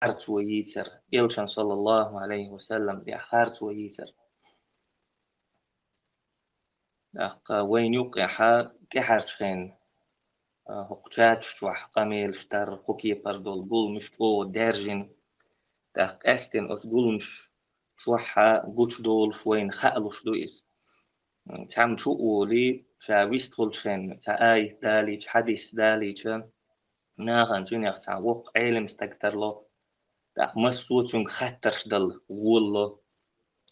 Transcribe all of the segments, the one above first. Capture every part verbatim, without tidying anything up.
харцо йийцар, Элчан, саллаллаху Ӏалайхи ва саллам, тӀехь харцо йийцар. ТӀаккха вайна юккъехьа тӀаьхьарчу хенна, а, хӀокху чаташ чохь къамелаш дар, кху кепара долу гуламаш чӀогӀа даьржина. ТӀаккха къаьсттина оцу гуламаш чохьа гучудолуш вайна хаалуш ду иза. Цхьамма чу а волий, ша вистхуьлучу хенна цхьа аят далийча, хьадис далийча, нахана цуьнех цхьа воккха Ӏелам стаг тарло. ТӀаккха массо а цуьнга хаттарш дала волало.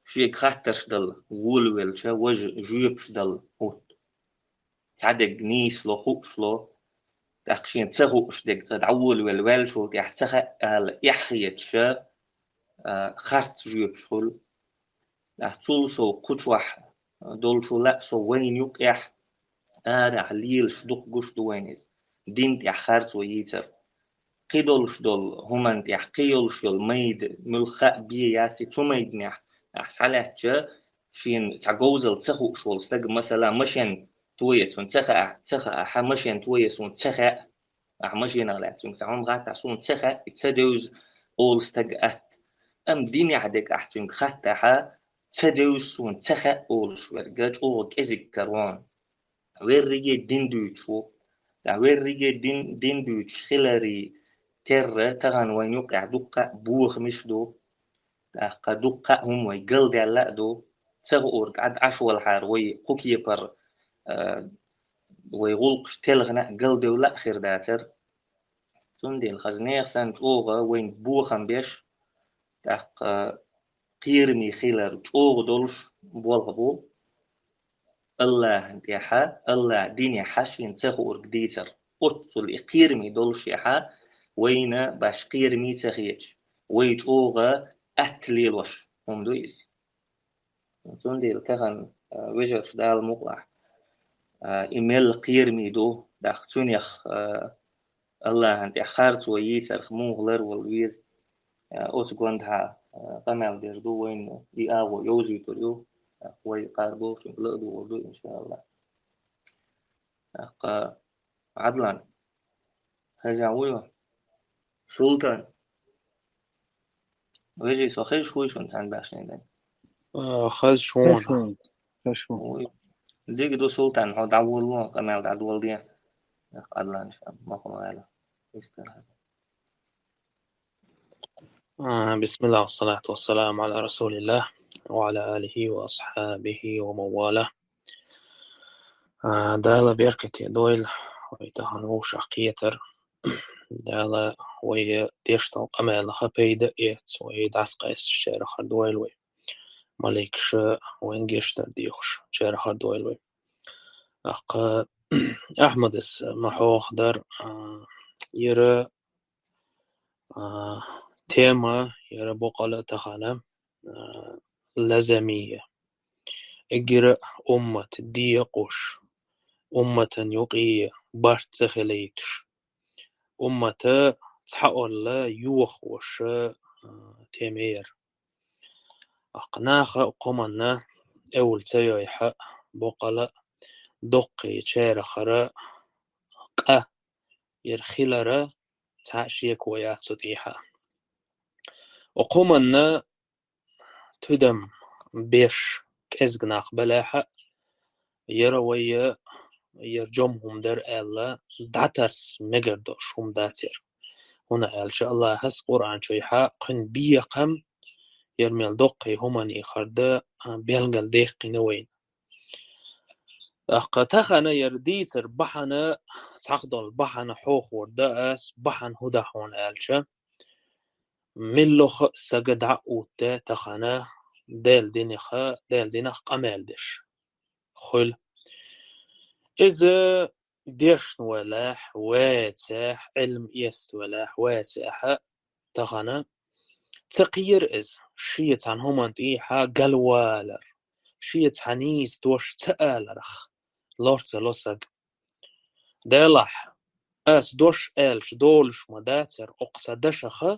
Шега хаттарш дала волавелча, важа жоьпаш дала хӀутту. Цхьа дерг нийса ло, хууш ло, тӀаккха шена ца хууш дерг цкъа дӀаволавелла ваьллачул тӀаьхьа ца хаьа ала эхь хеташ, а, харц жоьпаш хуьлу. ТӀаккха цул сов кху чохь долчул а сов вайна юккъехь арахь лелаш дукха гуш ду вайна иза. Дин тӀехь харцо йийцар. Кхидолуш долу хӀуманна тӀехь кхийолуш йолу майда муьлхха а бен яц и, цу майданехь ахь схьалаьцча, шена цхьа говзалла ца хууш волу стаг, масала, машен тоя цунна ца хаьа, ца хаьа, хьан машен тоя суна ца хаьа, ахь машенах лаьцна цуьнга цхьа хӀума хаттахь, суна ца хаьа, и ца девза олу стаг атта. Амма динехь дерг ахь цуьнга хаттахьа, ца девза суна ца хаьа олуш верг чӀогӀа кӀезиг карон. Верриге дин дуьйцуш ву. Ткъа верриге дин, дин дуьйцуш хиларе терра тахана вайна юккъехь дуккха а бохамаш ду. ТӀаккха дуккха а хӀума вай галдаьлла а ду. Ца хуург Ӏад Ӏаш валахьара вай кху кепара, а, вай гӀуллакхаш телхина а галдевлла а хир дацара. Цундела хаза нехан санна чӀогӀа вайна бохам беш, тӀаккха кхераме хилар чӀогӀа долуш болх бу. АллахӀан тӀехьа, АллахӀ динехьа шена ца хуург дийцар. Оццул и кхераме долушехьа, вайна баш кхераме ца хеташ, вай чӀогӀа атта лелош хӀума ду иза. Цундела тахана, а, вежарш Дала мукъалахь, а, и мел кхераме ду, тӀаккха цуьнех, а, АллахӀан тӀехь харцо йийцарх муха ларвала веза, а, оцу гондахьа, а, къамел дер ду вайна, и агӀо йовзуьйтур ю, а, вай къарбовшинг ла а дугӀур ду, иншааллахӀ. ТӀаккха Ӏадлан, хеза вуй? Султан. Вежий, со хезаш хуй шуна цхьаьна баьхшина дайн? А, хезаш ву. Хезаш ву. Хезаш ву. Вуй. Дика ду, Султан, хьо дӀаволло, къамел дӀадолде. Ах, Ӏадлан, ша, мохо ма гӀайла. Истер хьа. А, бисмиллах, салату вассаламу аля расулиллах, ва аля алихи ва асхьабихи ва ман валах. А, Дала беркате дойла вай тахана вовшах кхетар. Дала вай деш долу къамелаха пайда эц, вай дӀасакъаьсташ чарахар дойла вай. Маликаша вайн гештар дехуш чарахар дойла вай. Аккха Ахьмадас ма хьоха дар, а, яра, а, тема, яра боккъала тахана, а, лазамия. Эггара уммат декъуш, умматан юкъе барт ца хилийтуш, уммата цхьаолла йохоша, а, тема яра. Аккха наха кхуманна эвла ца йойхьа, боккъала доккхий чарахара къа яра хилара цхьа шеко яц цу тӀехьа. Кхуманна тидам беш кӀезиг нах балахьа, яра вайя, яра жом хӀума дара аьлла, дӀатарс мегар долуш хӀума дац яра. ХӀуна аьлча Аллахьас Къуръан чуьйхьа кхуьнан бекхам, яра мел доккхий хӀуманийн харда, а, белгал дехкина вайна. Аккха тахана яра дийцар бахьана, цхьахдолу бахьана хьохор да ас, бахьана хӀу да хьуна аьлча, миллоха а сага дӀа а утта тахана Дела динаха, Дела динах къамел деш хуьлу. Иза дешна велахь, вецахь, Ӏилма эцна велахь, вецахьа, тахана ца кхера иза, шен цхьана хӀуманна тӀехьа галвалар, шен цхьа нийса дош ца аларах, лор ца ло сага. Делахь, ас дош аьлча долуш ма дацара, оккха ца дашаха,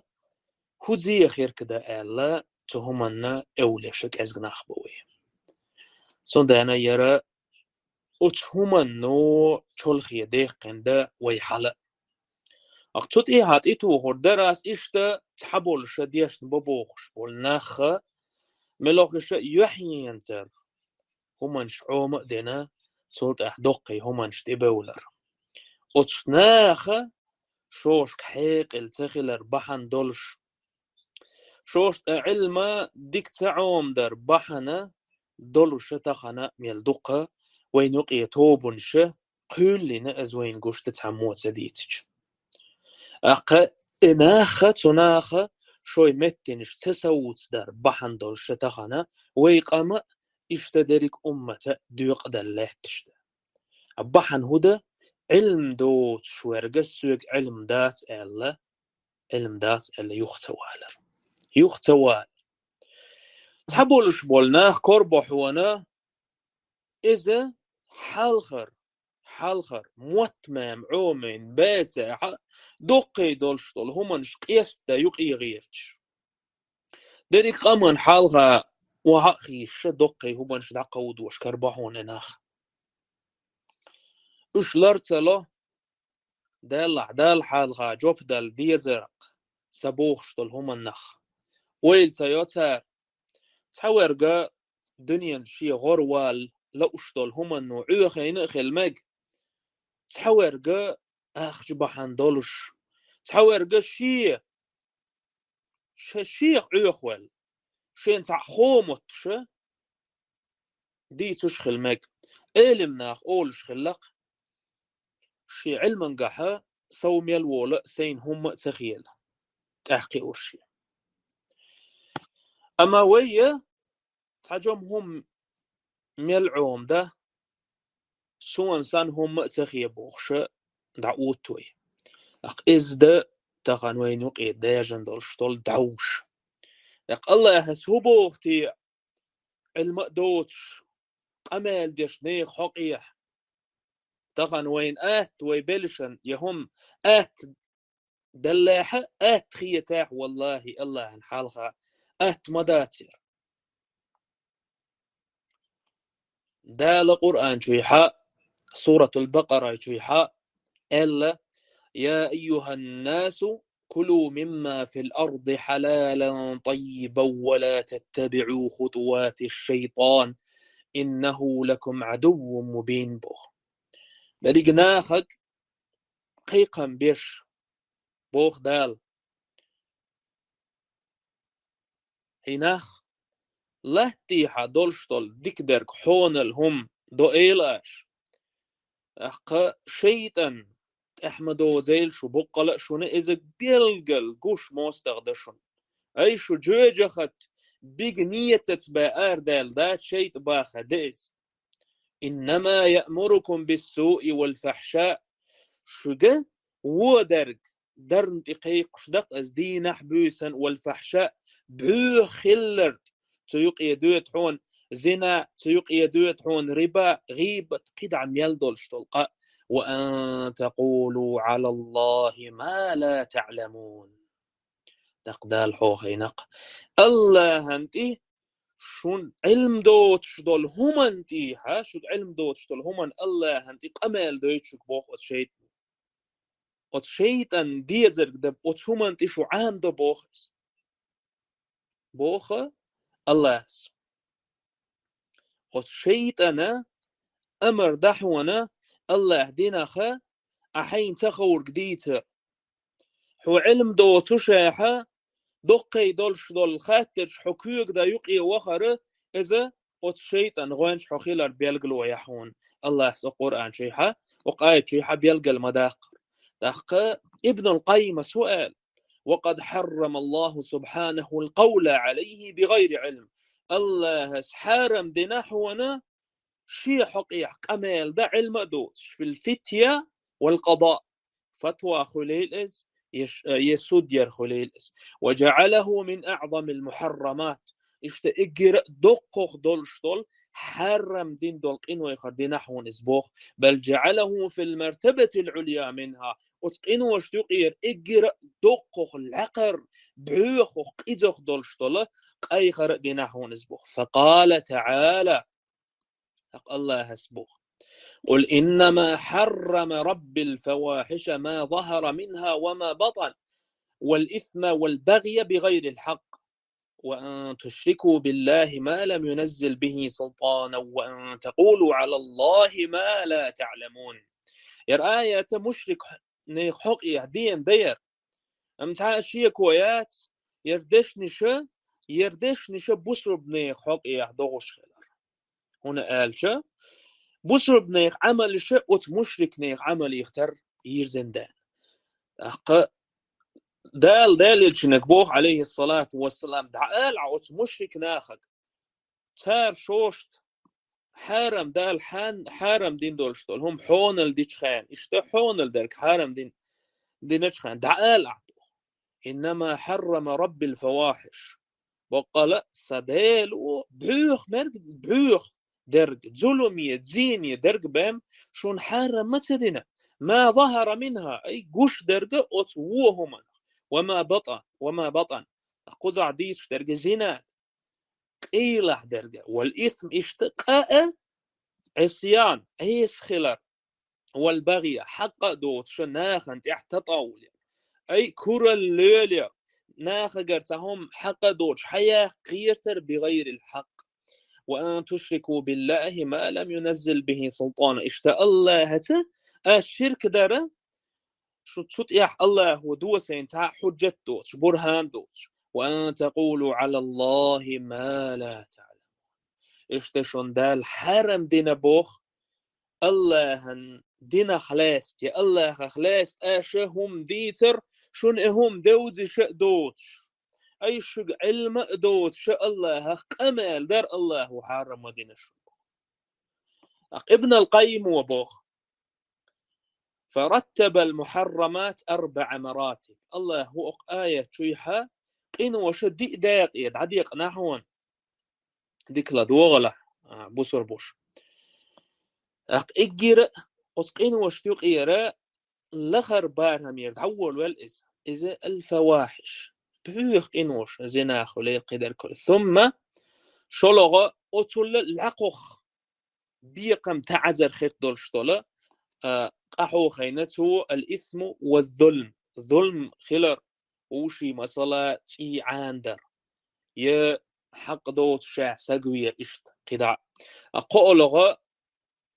хӀу зехирка да аьлла, цу хӀуманна эвлеша кӀезга нах бу вай. Цундела яра оцу хӀуманно чолхе дехкина да вай хьала. Аккха цу тӀехьа тӀетухур дара ас иштта, цхьаболуш дешна бан бохуш болу нах а, мелхо а юьхьенцара хӀуманаш Ӏома а дина, цул тӀаьхьа доккхий хӀуманаш тӀебевлар. Оцу наха шошка хьекъал ца хилар бахьана долуш, шоша тӀе Ӏилма дика ца Ӏомадар бахьана долуш тахана мел дукха вайн юкъе тобанаш, кхуьллина, ас вайна гуш ду цхьаммо ца дийцича. ТӀаккха и наха, цу наха шайн меттанаш ца совцадар бахьана долуш тахана вай къам а, иштта дерриг уммат а доькъадала лаьтташ ду. Бахьана хӀун ду? Ӏилма доцуш верг а соьга Ӏилма дац аьлла, Ӏилма дац аьлла, юха ца валар. Юха ца валар. Цхьаболуш болу нах кара бахьана, иза хьалхара, хьалхара мотт-мама Ӏомийна бацахь а, доккхий долуш долу хӀуманаш къаьстта юкъе гӀерташ, дерриг къаман хьалха охьа а хийша, доккхий хӀуманаш дӀакховдош кара бахьана нах. Уьш лар ца ло, Далла, Далла хьалха жоп дала дезарх ца бохуш долу хӀуманах. Ойла ца йо цара, цхьаверг а дуьненан шен гӀорвала лууш долу хӀумано Ӏоьхийна а хила мега, цхьаверг а ахча бахьана долуш, цхьаверг а шен, ша шех Ӏоьхувелла, шен цхьаъ хо моттуш а дийцуш хила мега. Ӏелам наха олуш хилла-кх, шен Ӏилмангахьа сов мел волу а, сайна хӀумма а ца хела, тӀаьхьакхиош шен. Амма вай а цхьа жима хӀума мел Ӏома дан, суна санна хӀумма а ца хе бохуш а дӀаотту вай. ТӀаккха иза дан тахана вайна юкъе даьржина долуш долу дӀовш. ТӀаккха Аллахьас хӀун боху те, Ӏилма а доцуш, къамел деш нехан хьокъехь? Тахана вайна атта вай белшан я хӀума атта даллехь а, атта хетахь а, валлахӀи, Аллахьан хьалха атта ма дацара. Дала Къуръан чуьйхьа, Суратул Бакъара чуьйхьа аьлла: «Я айюханнасу, кулу мимма фил арди хьалалан таййибан ва ла таттабиӀу хутуватиш шайтан, иннаху лакум Ӏадуввун мубин», боху. Дерриг нахаг кхайкхам беш, боху Дала. ХӀинах латтехьа долуш долу дика дерг хьонал хӀума до эла аша. ТӀаккха шайтӀан тӀехь ма дозийла шу, буккъала а шуна иза белгал гуш мостагӀа дан шуна. Ай, шу жоьжахат, бига нетаца бен арадаьлла дац шайтӀа бахар де иза. «Иннама яъмурукум биссуи вал фахьша». Шуьга вон дерг дарна тӀе кхайкхуш дакъа ас дийнахь буьйсан, вал фахьша, боьха хилларг, цу юкъе доьду хьуна зина, цу юкъе доьду хьуна риба, гӀийбат, кхидӀа мел долуш долу къа. «Ва ан такулу Ӏалаллахи ма ла таъламун». ТӀаккха Дала хьо хьайнакъ Аллахьан тӀе шун Ӏилма доцуш долу хӀуман тӀехьа, шуьга Ӏилма доцуш долу хӀуман Аллахьан тӀе къамел дойту шуьга боху оцу шайтӀан. Оцу шайтӀан дезарг дан оцу хӀуман тӀе шу Ӏамадо боху иза. Боху Аллахьас. Оцу шайтӀана амар дахьона Аллахь динаха а хьайна ца ховрг дийца. Хьо Ӏилма доцушехьа, доккхий долуш долу хаттарш хьо куьйга дан юкъе вахара, иза оцу шайтӀан гӀоьнча хьо хилар белгало яхь хьуна. Аллахьас оцу Къуръан чуьйхьа, оцу аят чуьйхьа белгал ма даккхара. ТӀаккха Ибнул Къаййима су аьлла: «Ва къад хьаррама Аллаху субхьанаху ал-къавла Ӏалайхи би гӀайри Ӏилм». Аллахьас хьарам дина хьуна шен хьокъехь къамел дан Ӏилма а доцуш, фил фитья вал къада. Фатва хуьлийла иза, я ш-, я суд яр хуьлийла иза. «Ва жаӀалаху мин аӀзамил мухьаррамат». Иштта эггара а доккхох долуш долу, хьарам дин долу къинойхар дина хьуна иза боху. «Бал жаӀалаху фил мартабатил Ӏулья минха». Оцу къиношна юкъера эггара а доккхох, лаькхар, боьхох, къизох долуш долу къайхар а дина хьуна иза боху. Факъала таӀала. ТӀаккха Аллахьас боху: «Къул иннама хьаррама раббил фавахьиша ма захара минха ва ма батан». والإثم والبغي بغير الحق، وأن تشركوا بالله ما لم ينزل به سلطانا، وأن تقولوا على الله ما لا تعلمون. Ер аят мушрикнех хьокъехь ден даяр. Амма цхьа а шеко яц, ер дешнаш, ер дешнаш бусурбнех хьокъехь догӀуш хилар. ХӀунда аьлча бусурбнех Ӏамалаш оцу мушрикнех Ӏамалех тара йирзина даьлла. ТӀаккха Дала, Делан Элчанга боху, Ӏалайхиссалату вассалам, дӀаала Ӏа оцу мушрик нахага, цара шоашта хьарам, Дала хьан-, хьарам дина долуш долу хӀума хьоналла дича хенахь, иштта хьоналла дерг хьарам дин-, диначу хенахь, дӀаала Ӏа боху: «Иннама хьаррама Рабби аль-фавахьиш». Баккъала а сан Дела ву, боьха мерг, боьха дерг, зуламе, зене дерг бен шуна хьарам ма ца дина. Ма захьара минхьа, ай, гуш дерг оцу вон хӀуманах. Ва ма батӀан, ва ма батӀан. Кхузахь дийцуш дерг зина, къийлахь дерг, вал исм, иштта къа а, Ӏисян, Ӏеса хилар, вал багӀи, хьакъ а доцуш, нахана тӀехь татӀавуле, ай, куралла леле, нахагара цхьа хӀума хьакъ а доцуш хьаяккха кхетар, би гӀайрил хьакъ. Ва ан тушрику биллахи ма лам юназзил бихи султана. Иштта Аллахьаца аш ширк дара, шу цу тӀехь Аллахьо досийна цхьа а хьуджат доцуш, бурхан доцуш. Ва ан такъулу Ӏала Аллахи ма ла таъламун. Иштта шуна Дала хьарам дина боху, Аллахьан динах лаьцна, я Аллахьах лаьцна аша хӀума дийцар, шуна и хӀума девзаш а доцуш. Ай, шуьга Ӏилма а доцуш, Аллахьах къамел дар Аллахьо хьарам ма дина шуна. Ибн ал-Къаййимо боху: «Фараттабал мухьаррамат арбаӀа маратиб». Аллахьо окху аят чуьйхьа къиноша диъ дакъе дӀадекъна хьуна. Дика ладогӀалахь, а, бусурбуш. ТӀаккха эггара а оцу къиношна юкъера лахара барамера дӀаволавелла иза. Иза аль-фавахьиш. Боьха къинош, зина хуьлийла, кхидерг хуьлийла. Сумма, шолгӀа оцул лаьхьа бекхам таӀзар хирт долуш долу, а, къа хьохийна цо, аль-исму ва зулм. Зулм хилар, вуй ши масала, цӀий Ӏанадар. Я хьакъ доцуш ша сагавер иштта, кхидӀа. А кхоалгӀа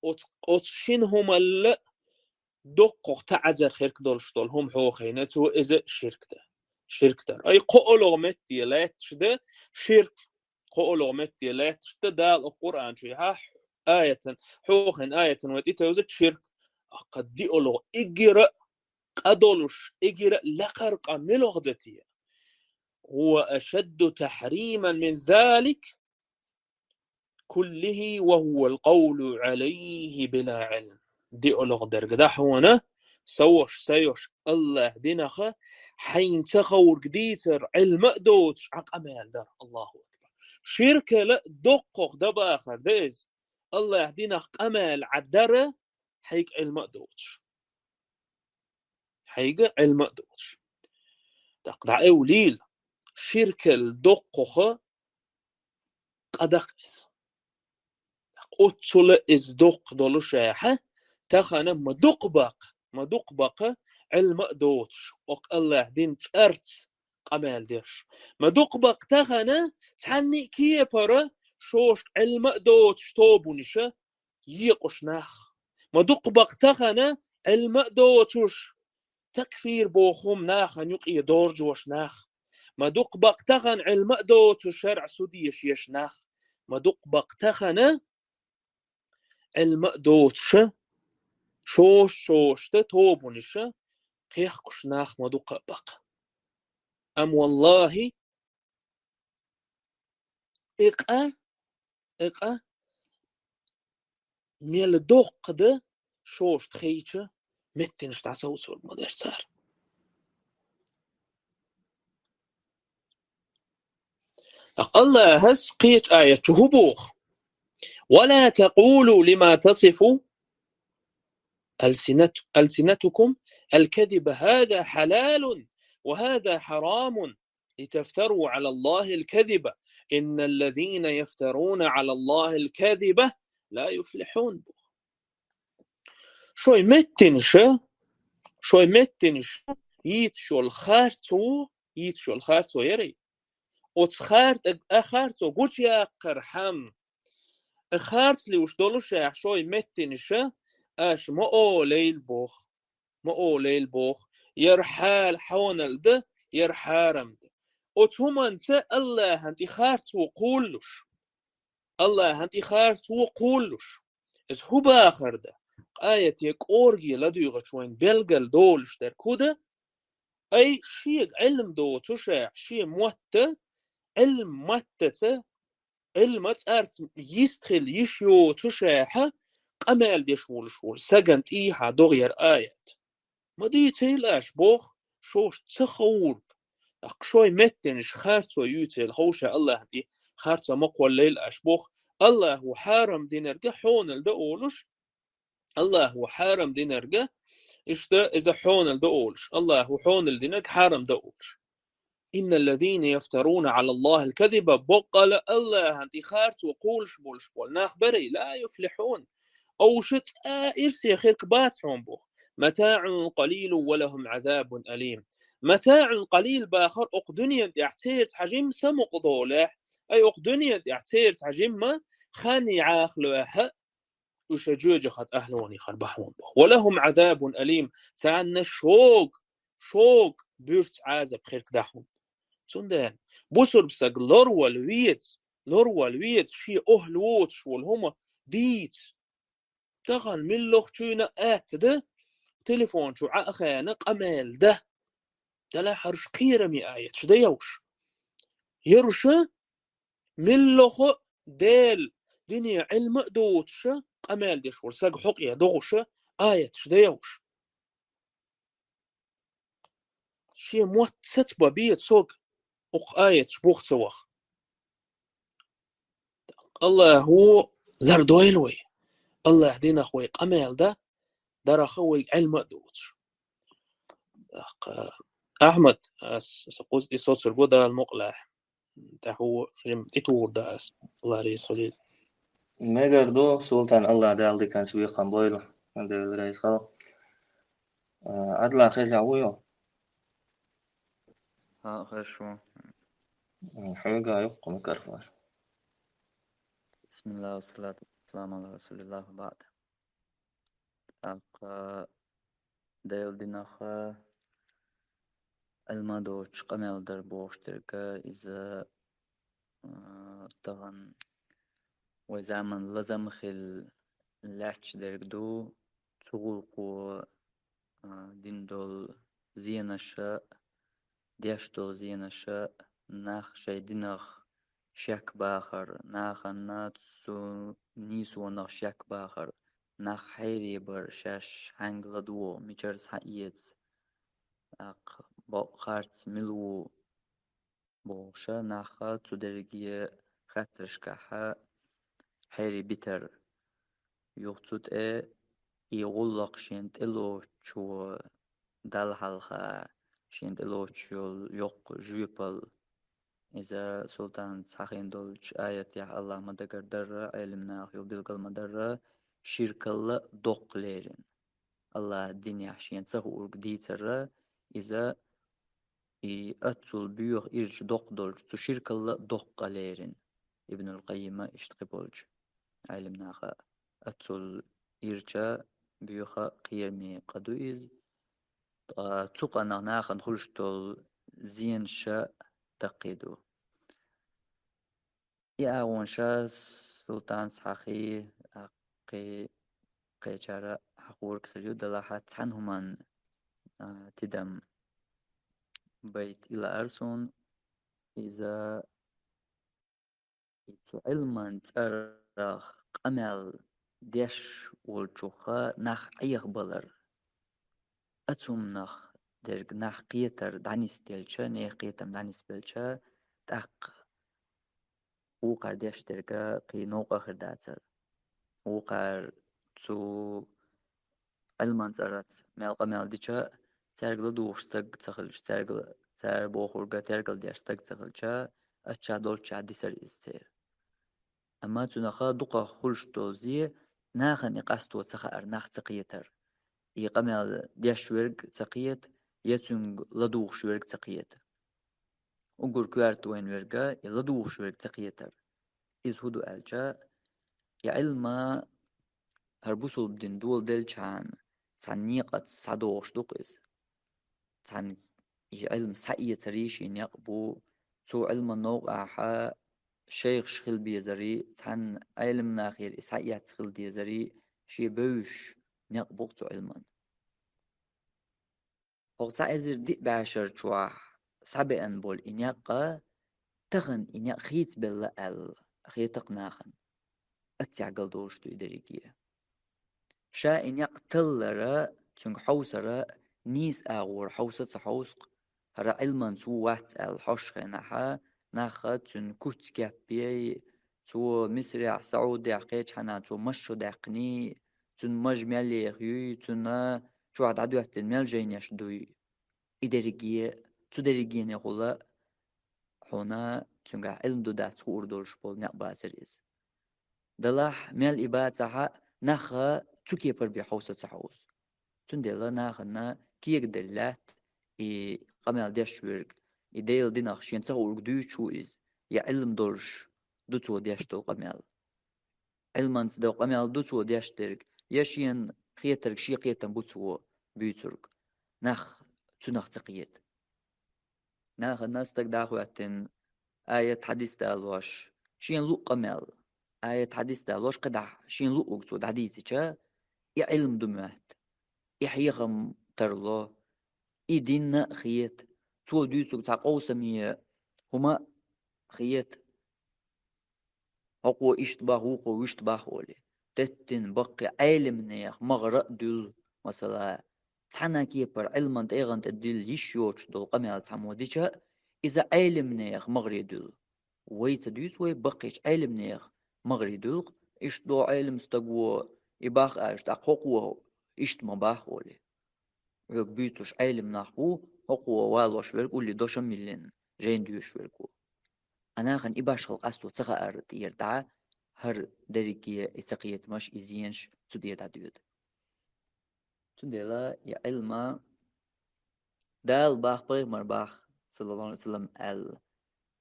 оцу, оцу шина хӀумалла доккхах таӀзар хирг долуш долу хӀума хьохийна цо, иза ширк дар. Ширк дар. Ай, кхоалгӀа метте лаьтташ дан ширк. КхоалгӀа метте лаьтташ дан Дала окху Къуръан чуьйхьа аятан, хьохийна аятан вай тӀетевза ширк. Аккха диъалгӀа эггара а къа долуш, эггара а лакхара къа муьлха дан те? Хува ашадду тахьриман мин залик куллихи ва хува алкъавлу Ӏалайхи била Ӏилм. ДиъалгӀа дерг дан хьуна, сан ваша, сан йоша, Аллахьан динах хьайна ца ховрг дийцар, Ӏилма а доцуш, Ӏа къамел дар. Аллаху акбар. Ширкал а доккхах дан бахар дан иза. Аллахьан динах къамел Ӏа дар, хьайга Ӏилма а доцуш. Хьайга Ӏилма а доцуш. ТӀаккха дӀаэвлийла, ширкал доккхах къа дан иза. Оццул иза доккха долуш ахьа, тахана ма дукха баккха, ма дукха баккха Ӏилма а доцуш, окху Аллахьан дин цӀарца къамел деш. Ма дукха баккха тахана цхьанна а кепара шоша Ӏилма а доцуш тобанаша екъуш нах. Ма дукха баккха тахана Ӏилма а доцуш, такфир боху хӀума нахана юкъе доржош нах. Ма дукха баккха тахана Ӏилма а доцуш, шарӀан судеш еш нах. Ма дукха баккха тахана Ӏилма а доцуша, шоша-шоша тобанаша кхехкуш нах ма дукха а баккха. Амма валлахи, и къа, и къа мел доккха дан шоша тхайча меттанаш дӀасовцорг ма дара цара. Аллахьас кхечу аят чу хӀун боху? «Ва ла такъулу лима тасифу алсинат-, алсинатукум аль-казиба, хаза хьалалун ва хаза хьарамун, литафтару Ӏала Аллахи аль-казиба, инна аллазина яфтаруна Ӏала Аллахи аль-казиба ла юфлихьун». Шой меттанаша, шой меттанаша йийцаш йолу харцо, йийцаш йолу харцо ярий? Оцу хар-, а харцо гучуяккхархьама, и харц луьйш долушехь шайн меттанаша, аша ма олийла боху, ма олийла боху, яра хьал-, хьонал дан, яра хьарам дан. Оцу хӀуманца Аллахьан тӀе харцо кхуллуш. Аллахьан тӀе харцо кхуллуш. Иза хӀун бахар дан? Къаьсттина кӀорге ладуьйгӀучу вайн белгал долуш дерг хӀун дан? Ай, шега Ӏилма доцуш а, шен мотта, Ӏилма маттаца, Ӏилма цӀарца йист хила йиш йоцуш а, къамел деш волуш волу сагана тӀехьа догӀу яра аят. Ма дийцийла аша боху, шаьш ца ховург. ТӀаккха шайн меттанаш харцо юьйцийла ховша Аллахьан тӀе харцо ма кхоллийла аша боху, Аллахьо хьарам динарг хьонал дан олуш, Аллахьо хьарам динарг, иштта иза хьонал дан олуш, Аллахьо хьонал динарг хьарам дан олуш. إن الذين يفترون على الله الكذب, баккъала Аллахьан тӀе харцо кхуллуш болуш болу нах барий, لا يفلحون. Уьш цкъа а ирсе хирг бац хьуна боху. متاع قليل ولهم عذاب أليم. متاع قليل бахар окху дуьненан тӀехь церца хьажимма самукъадолехь, ай окху дуьненан тӀехь церца хьажимма хан яхлоьхьа, уьш жоьжахат ахьлонехьара бахьана боху. ولهم عذاب أليم. Царна шога, шога буьрса Ӏазап хирг дахьа. Цундела бусурба саг лорвала веза, лорвала веза, шен охьла воцуш волу хӀума дийца. Тахана миллахчуьйна атта дан, телефон чу Ӏа а хена къамел дан. Делахь хӀорш кхераме аяташ дан йовш. Яруша миллахо Дела, дуьне Ӏилма а доцуша, къамел деш волу саг хьокъе догӀуша аяташ дан йовш. Шен мотт сацбан бен сога, укх аяташ бух ца ваха. Аллахьо лардойла вай. Аллахь динах вай къамел дан, дараха вайга Ӏилма а доцуш. ТӀаккха, Ахьмад, ас, аса кхуза тӀе соцург ву Дала мукъалахь. ТӀаьхьо жим тӀетухур дан ас. Аллахь реза хуьлийла. Мегар ду, Султан, Аллахь Дала диканца векхам бойла. Дела реза хила. А, Ӏадла хеза ву йо? ХӀа, хезаш ву. М, хьоьга юккъе микрофон. بسم الله والصلاة والسلام على رسول الله وبعد. ТӀаккха Делан динах Ӏилма доцуш къамел дар бохуш дерг, иза, а, тахана вай заман лазам хила лаьтташ дерг ду, цу гӀуллакхо, а, дина долу зенаш а, деш долу зенаш а, нах шайн динах шек бахар, нахана цу нийсонах шек бахар, нах хьере бар, шаьш хьаьнга ладогӀа, мичара схьаэца, тӀаккха бакъ харц мила ву бохуша, нах цу дерриге хаттаршкахьа хьере битар. Юха цу тӀе и гӀуллакх шена тӀелоцучо Далла хьалха, шена тӀелоцуш йолу йоккха жоьпалла. Иза Султанца хьахийна долчу аятехь Аллахь ма-дагар дарра, Ӏелимнаха юха билгал ма-дарра, ширкалла доккха лерина. Аллахь динехь шена ца хуург дийцарра, иза и аццул боьха ирча доккха долчу цу ширкалла доккха лерина. Ибнул Къаййима иштта кхиболчу Ӏелимнаха аццул ирча боьха кхераме къа ду иза. Ткъа цу къанах нахана хуьлуш долу зенаш а даккхий ду. И агӀонаш Султанца хьахий, кхин кхечара хьахорг хир ю, делахь цхьана хӀуманна, а, тидам байта и лаьара суна, иза и цу Ӏилман цӀарах къамел деш волчуха нах Ӏехабалар. Ацу хӀуманах дерг нах кхетар дӀанисделча, нехан кхетам дӀанисбелча, тӀаккха вукхара деш дерг кхин новкъа хир дацара. Вукхара цу Ӏилман цӀарах мел къамел дича, цаьрга ладугӀуш стаг ца хилча, цаьрга, цара бохург тергал деш стаг ца хилча, ачча долчча дисар иза церан. Амма цунаха дукха хуьлуш дозе, нахана и къасто ца хаьар, нах ца кхетар. И къамел деш верг ца кхета, я цуьнга ладугӀуш верг ца кхета. Уггар коьрта вайна верг и ладугӀуш верг ца кхетар. Иза хӀун ду аьлча, и Ӏилма хӀара бусулба дин доладелчахьана цхьана некъаца схьадогӀуш ду-кх иза. Цхьана и Ӏилма схьаэцарий шен некъ бу, цу Ӏилман новкъахьа шайхаш хила безарий, цхьана Ӏелам нахера и схьаэцна хила дезарий, шен бевзаш некъ бу-кх цу Ӏилман. ХӀокху цхьа эзар диъ бӀешар чохь схьабеана болу и некъ, тахана и некъ хийцабелла аьлла, хета-кх нахана. Аццехь галдолуш ду и дерриге. Ша и некъ таллара, цуьнга хьовсара нийса агӀора хьовса а ца хьовсу-кх, хӀара Ӏилманца ву-вац аьлла хьожучу хенахьа, нах цуьнан куц кеп бей, цо Мисрехь, СаӀудехь кхечхьана цо мас шо даьккхиний, цуьнан маж мел еха юй, цунна чохь дӀадоьттина мел жайнеш дуй. И дерриге, цу дерригенехула хьуна цуьнгахь Ӏилма ду-дац хуур долуш болу некъ бацара иза. Делахь, мел и бацахьа, нах цу кепара бен хьовса а ца хьовсу. Цундела нахана кегаделла лаьтта и къамел деш верг, и Делан динах шена ца хуург дуьйцуш ву иза, я Ӏилма долуш ду цо деш долу къамел. Ӏилманца долу къамел ду цо деш дерг, я шена хетарг, шен кхетам бу цо буьйцург. Нах цуьнах ца кхета. Нахана стаг дӀахӀоьттина, аят, хьадис далош, шена луъу къамел, аят, хьадис далош, кхидӀа шена луъург цо дӀадийцича, и Ӏилма ду моьтту, и хьехам тарло, и динна а хета, цо дуьйцург цхьа къовсаме хӀума а хета. ХӀокхо иштта боху, вукхо вуьшта боху олий. Теттина баккхий Ӏелимнех магӀара а дуьллу, масала, цхьана кепара Ӏилман тӀегӀан тӀе дилла йиш йоцуш долу къамел цхьаммо дича, иза Ӏелимнех магӀаре дуьллу. Вай ца дуьйцу вай баккхийчу Ӏелимнех магӀаре дуьллу-кх, иштта до Ӏелим стаг во, и бах аьлча, тӀаккха хӀокхо иштта ма бах олий. Хьоьга буьйцуш Ӏелим нах бу, хӀокхо валош верг улле дошам а йиллина, жайна доьшуш верг ву. Ткъа нахана и башхалла къасто ца хаар тӀера дӀа, хӀара дерриге и ца кхетамаш, и зенаш цу тӀера дӀадоьду. Цундела и Ӏилма Дала бах, пайхамар бах, саллаллаху алейхи ва саллам, аьлла,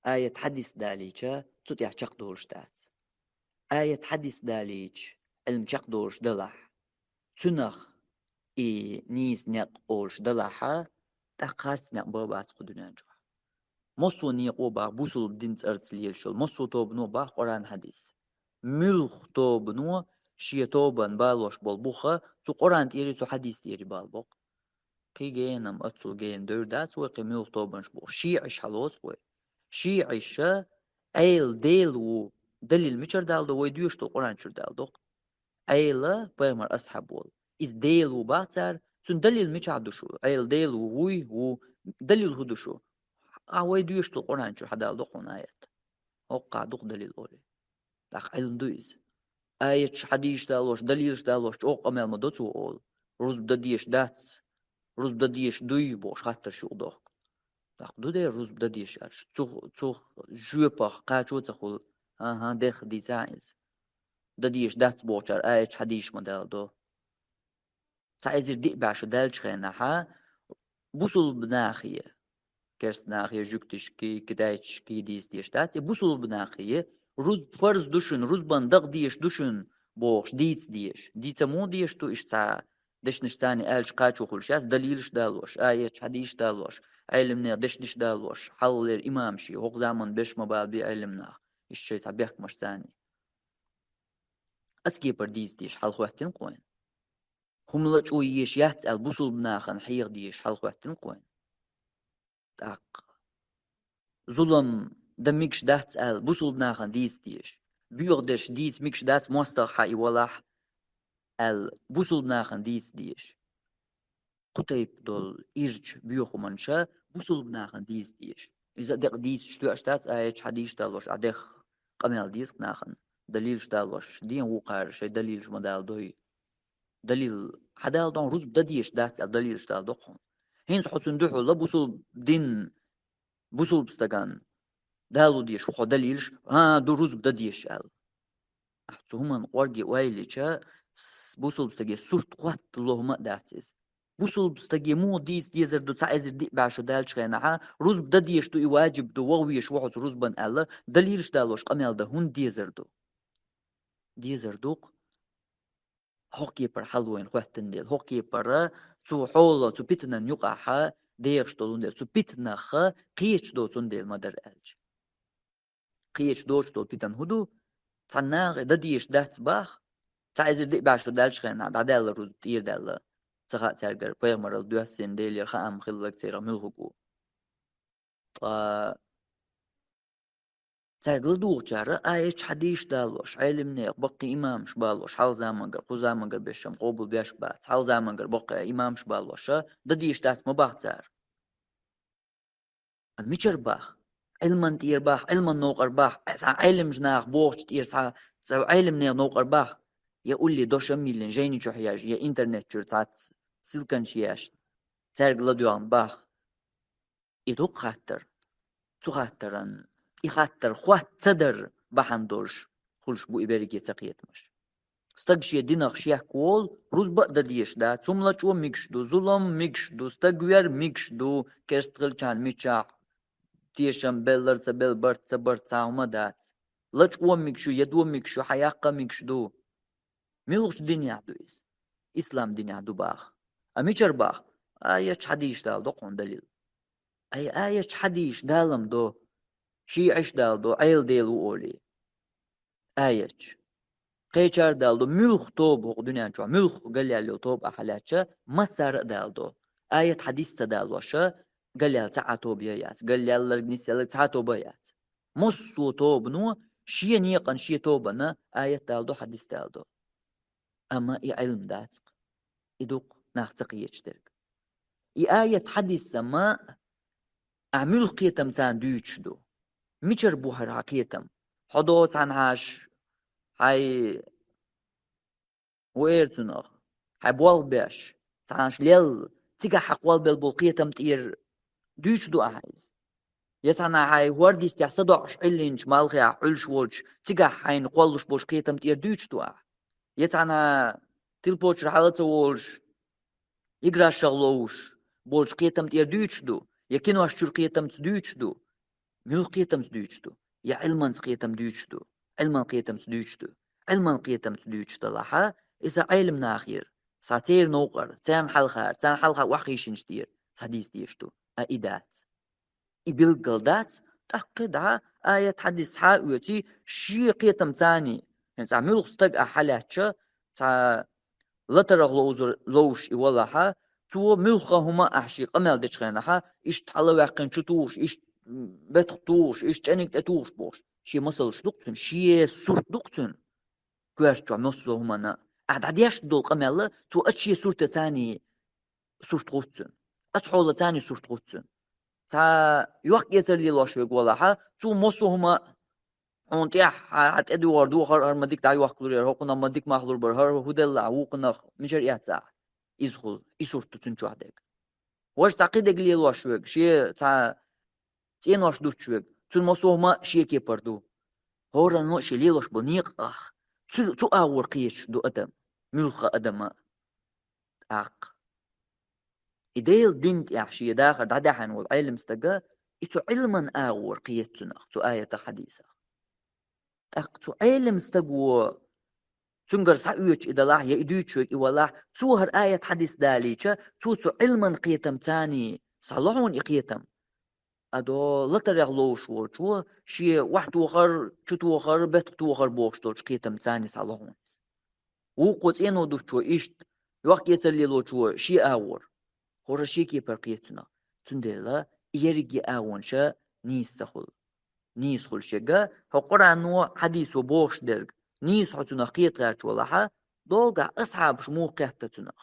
аят, хьадис далийча, цу тӀехь чекхдолуш дац. Аят, хьадис далийча, Ӏилма чекхдолуш далахь, цуьнах и нийса некъ олуш далахьа, тӀаккха харц некъ бан бац кху дуьнен чохь. Массо а некъо бах бусулба дин цӀарца лелаш йолу, массо а тобано бах Къуръан, хьадис. Муьлхха тобано шен тобан балош болу буха цу Къуръан тӀери, цу хьадис тӀери бала боккху. Кхин генам, аццул гена девр дац вай кхин муьлхха тобанаш боху. ШиӀиш хьалоцу вай. ШиӀиша Ӏела Дела ву далил мичара далдо, вай доьшуш долу Къуръан чуьра далдо-кх. Ӏела пайхамар асхьаб волу. Иза Дела ву бах цара, цуьнан далил мичахь ду шу? Ӏела Дела ву, вуй, ву. Далил хӀун ду шу? А вай доьшуш долу Къуръан чуьра хьадалдо хьуна аят. ХӀокхахь ду-кх далил олий. ТӀаккха Ӏилма ду иза. Аяташ, хьадисаш далош, далилаш далош, чӀогӀа къамел ма до цо олу. Рузба дан дезаш дац, рузба дан дезаш дуй бохуш хаттарш юкъадохку. ТӀаккха ду дера рузба дан дезаш аьлча, цу, цу жоьпах кхачо а ца хуьлу. ХӀан-хӀа, дехха дийцахьа иза. Дан дезаш дац бохучара аяташ, хьадисаш ма далдо. Цхьа эзар диъ бӀе шу даьллачу хенахьа бусулба нахе, керста нахе, жуьгташкий, китайцашкий дийца дезаш дац, и бусулба нахе рузба фарз ду шуна, рузбан дакъа дезаш ду шуна бохуш дийца дезаш. Дийца муха дезаш ду иштта цхьа дешнаш царний аьлча кхачо хуьлуш яц, далилаш далош, аяташ, хьадисаш далош, Ӏелимнех дешнаш далош, хьалхалера имамаш, хӀокху заман берш ма бала бен Ӏелимнах, иштта шайн цхьа бехкамаш царний. Ацу кепара дийца дезаш хьалахӀоьттина-кх вайна. ХӀума лачкъо езаш яц аьлла, бусулба нахана хьеха дезаш хьалахӀоьттина-кх вайна. ТӀаккха зулам дан мегаш дац аьлла, бусулба нахана дийца дезаш. Боьха дерш дийца мегаш дац, мостагӀа хьан и валахь аьлла, бусулба нахана дийца дезаш. Кху тайпа долу ирча боьха хӀуманаш бусулба нахана дийца дезаш. Иза декъа дийцича тоьаш дац, аяташ, хьадисаш далош, а дехха къамел деза-кх нахана, далилаш далош, ден вукхара шайн далилаш ма далдой. Далил хьадалдо хьуна, рузба дан дезаш дац аьлла, далилаш далдо-кх хьуна. ХӀинца хьо цунна дуьхьал бусулба дин, бусулба стаган дало дезаш ву хьо далилаш, хӀан, ду рузба дан дезаш аьлла. Ахь цу хӀуманна кӀорге ойла йича, с-, бусулба стаге сурт хӀоттало хӀума а дац иза. Бусулба стаге муха дийца дезар ду, цхьа эзар диъ бӀаь шу даьлча хенахьа, рузба дан дезаш ду, и ваджиб ду, ваха везаш ва хьо цу рузбан аьлла, далилаш далош къамел дан хӀунда дезар ду? Дезар ду-кх, хӀокху кепара хьалавайна хӀоьттина дела, хӀокху кепара цу хьола, цу питанан юкъахьа дехаш долун дела, цу питанах кхеташ доцун дела ма дара аьлча. Кхеташ доцуш долу питана хӀун ду? Цхьана наха дан дезаш дац бах, цхьа эзар диъ бӀаь шу даьлча хенахь дӀадаьлла рузба, тӀера даьлла. Ца хаьа цаьргара пайхамарал доьссина, Делера хаам хилларг церан муьлхха ву. Ткъа цаьрга ладугӀучара аяташ, хьадисаш далош, Ӏелимнех баккхий имамаш балош, хьалха замангара, кху замангара бешшам къобал беш бац, хьалха замангара баккхий имамаш балоша, дан дезаш дац ма бах цара. Амма мичара бах? Ӏилман тӀера бах, Ӏилман новкъара бах, цхьа Ӏелимаш наха бохучу тӀера цхьа, цхьа Ӏелимнех новкъара бах, я улле дошам а йиллина, жайни чохь яьжна, я интернет чуьра цхьацца ссылканаш ешна, цаьрга ладоьгӀна бах? И ду-кх хаттар. Цу хаттаран, и хаттар хӀотта ца дар бахьана долуш хуьлуш бу и берриге цакхетамаш. Стаг шен динах шек волу, рузба а дан дезаш дац, цунна лачкъо мегаш ду, зулам мегаш ду, стаг вер мегаш ду, керста хилчахьана мичахь, тешам беллара ца белла, барт ца барт, цхьа хӀума дац. Лачкъо мегаш ю, ядо мегаш ю, хьан яккха мегаш ду. Муьлхачу динехь ду иза? Ислам динехь ду баха. А мичара баха? Аяташ, хьадисаш далдо хьуна далил. Ай, аяташ, хьадисаш далам до, шиӀаш далдо, Ӏела Дела ву олий. Аяташ. Кхечара далдо, муьлхха тоба хӀокху дуьнен чохь, муьлхха галъяьлла йолу тоба ахь хьалаьцча, массара а далдо. Аят, хьадис ца далоша, галъяьлла цхьа а тоба ян яц, галъяьлларг, нисъялларг цхьа а тоба ян яц. Массо а тобано шен некъан, шен тобанна аят далдо, хьадис далдо. Амма и Ӏилма дац-кх. И ду-кх нах ца кхеташ дерг. И аят, хьадис ма, ахь муьлха кхетам царна дуьйцуш ду? Мичара бу хӀара хьан кхетам? Хьо до цхьана хьаша, хьайн ву эр цунах, хьайн болх беш, цхьана хьаша лелла, цигахь хьан кхолбелла болу кхетам тӀера дуьйцуш ду ахьа иза? Я цхьана хьайн хӀордистехь садоӀуш Ӏиллинчу малхехь Ӏуьллуш волчу, цигахь хьайна кхоллуш болчу кхетам тӀера дуьйцуш ду ахьа? Я цхьана тилпочуьра хьала ца волуш, играшах ловуш болчу кхетам тӀера дуьйцуш ду, я кинош чуьра кхетамца дуьйцуш ду? Муьлха кхетамца дуьйцуш ду? Я Ӏилманца кхетам дуьйцуш ду? Ӏилман кхетамца дуьйцуш ду? Ӏилман кхетамца дуьйцуш далахьа, иза Ӏелам нахера, сан церан новкъара, царна хьалхара, царна хьалха охьахийшинчу тӀера сан дийца дезаш ду, а и дац. И билггал дац, тӀаккха дӀа аят, хьадис схьа а оьций, шен кхетам царний, хӀинца муьлха стаг ахь хьалаьцча, цхьа латарах ловзур-, ловзуш и валахьа, цо муьлхха хӀума ахь шен къамел дечу хенахьа, иштта хьалаваьккхина чу тухуш, иштта бетах тухуш, иштта чӀениг тӀе тухуш бохуш. Шен масалш ду-кх цуьнан, шен сурт ду-кх цуьнан. Коьрта чохь массо а хӀуманна ахь дӀадеш долу къамелла, цо ачу шен сурта царний сурт гӀуц цуьнан. Ацу хьолан царний сурт гӀуц цуьнан. Цхьа йохк-эцар лелош верг валахьа, цо массо а хӀума хьуна тӀехь, хьан, хьан тӀедуьгӀар духар, хӀара ма дика дӀайохкалур яра, хӀокхунах ма дика мах лур бара, хӀара хӀу делла ахь, вукхунах мичара эцна ахь? Иза хуьлу, и сурт ду цуьнан чохь дерг. Важа цхьа кхидерг лелош верг, шен цхьа цӀенош дуттуш верг, цуьнан массо а хӀума шен кепара ду. ХӀоранна шен лелош болу некъах, цу, цу агӀор кхеташ ду адам, муьлхха адам а. ТӀаккха и Делан дин тӀехь шен дахар дӀадаьхьна волу Ӏелам стага, и цу Ӏилман агӀор кхета цунах, цу аятах, хьадисах. ТӀаккха цу Ӏелам стаго цуьнгара схьаоьцуш и далахь, я и дуьйцуш верг и валахь, цо хӀара аят, хьадис далийча, цо цу Ӏилман кхетам царний схьало хьуна и кхетам? Адо латарех ловзуш волчо шен охьатохар, чутохар, бетах тохар бохуш долчу кхетам царний схьало хьуна иза. Вукхо цӀено дуттучо иштта, йохк-эцар лелочо шен агӀор. ХӀора шен кепара кхета цунах. Цундела и ерриге агӀонаш нийса ца хуьлу. Нийса хуьлу шега, хьо Къуръано, хьадисо бохуш дерг нийса хьо цунах кхета гӀерташ валахьа, догахь асхьабаш муха кхетта цунах?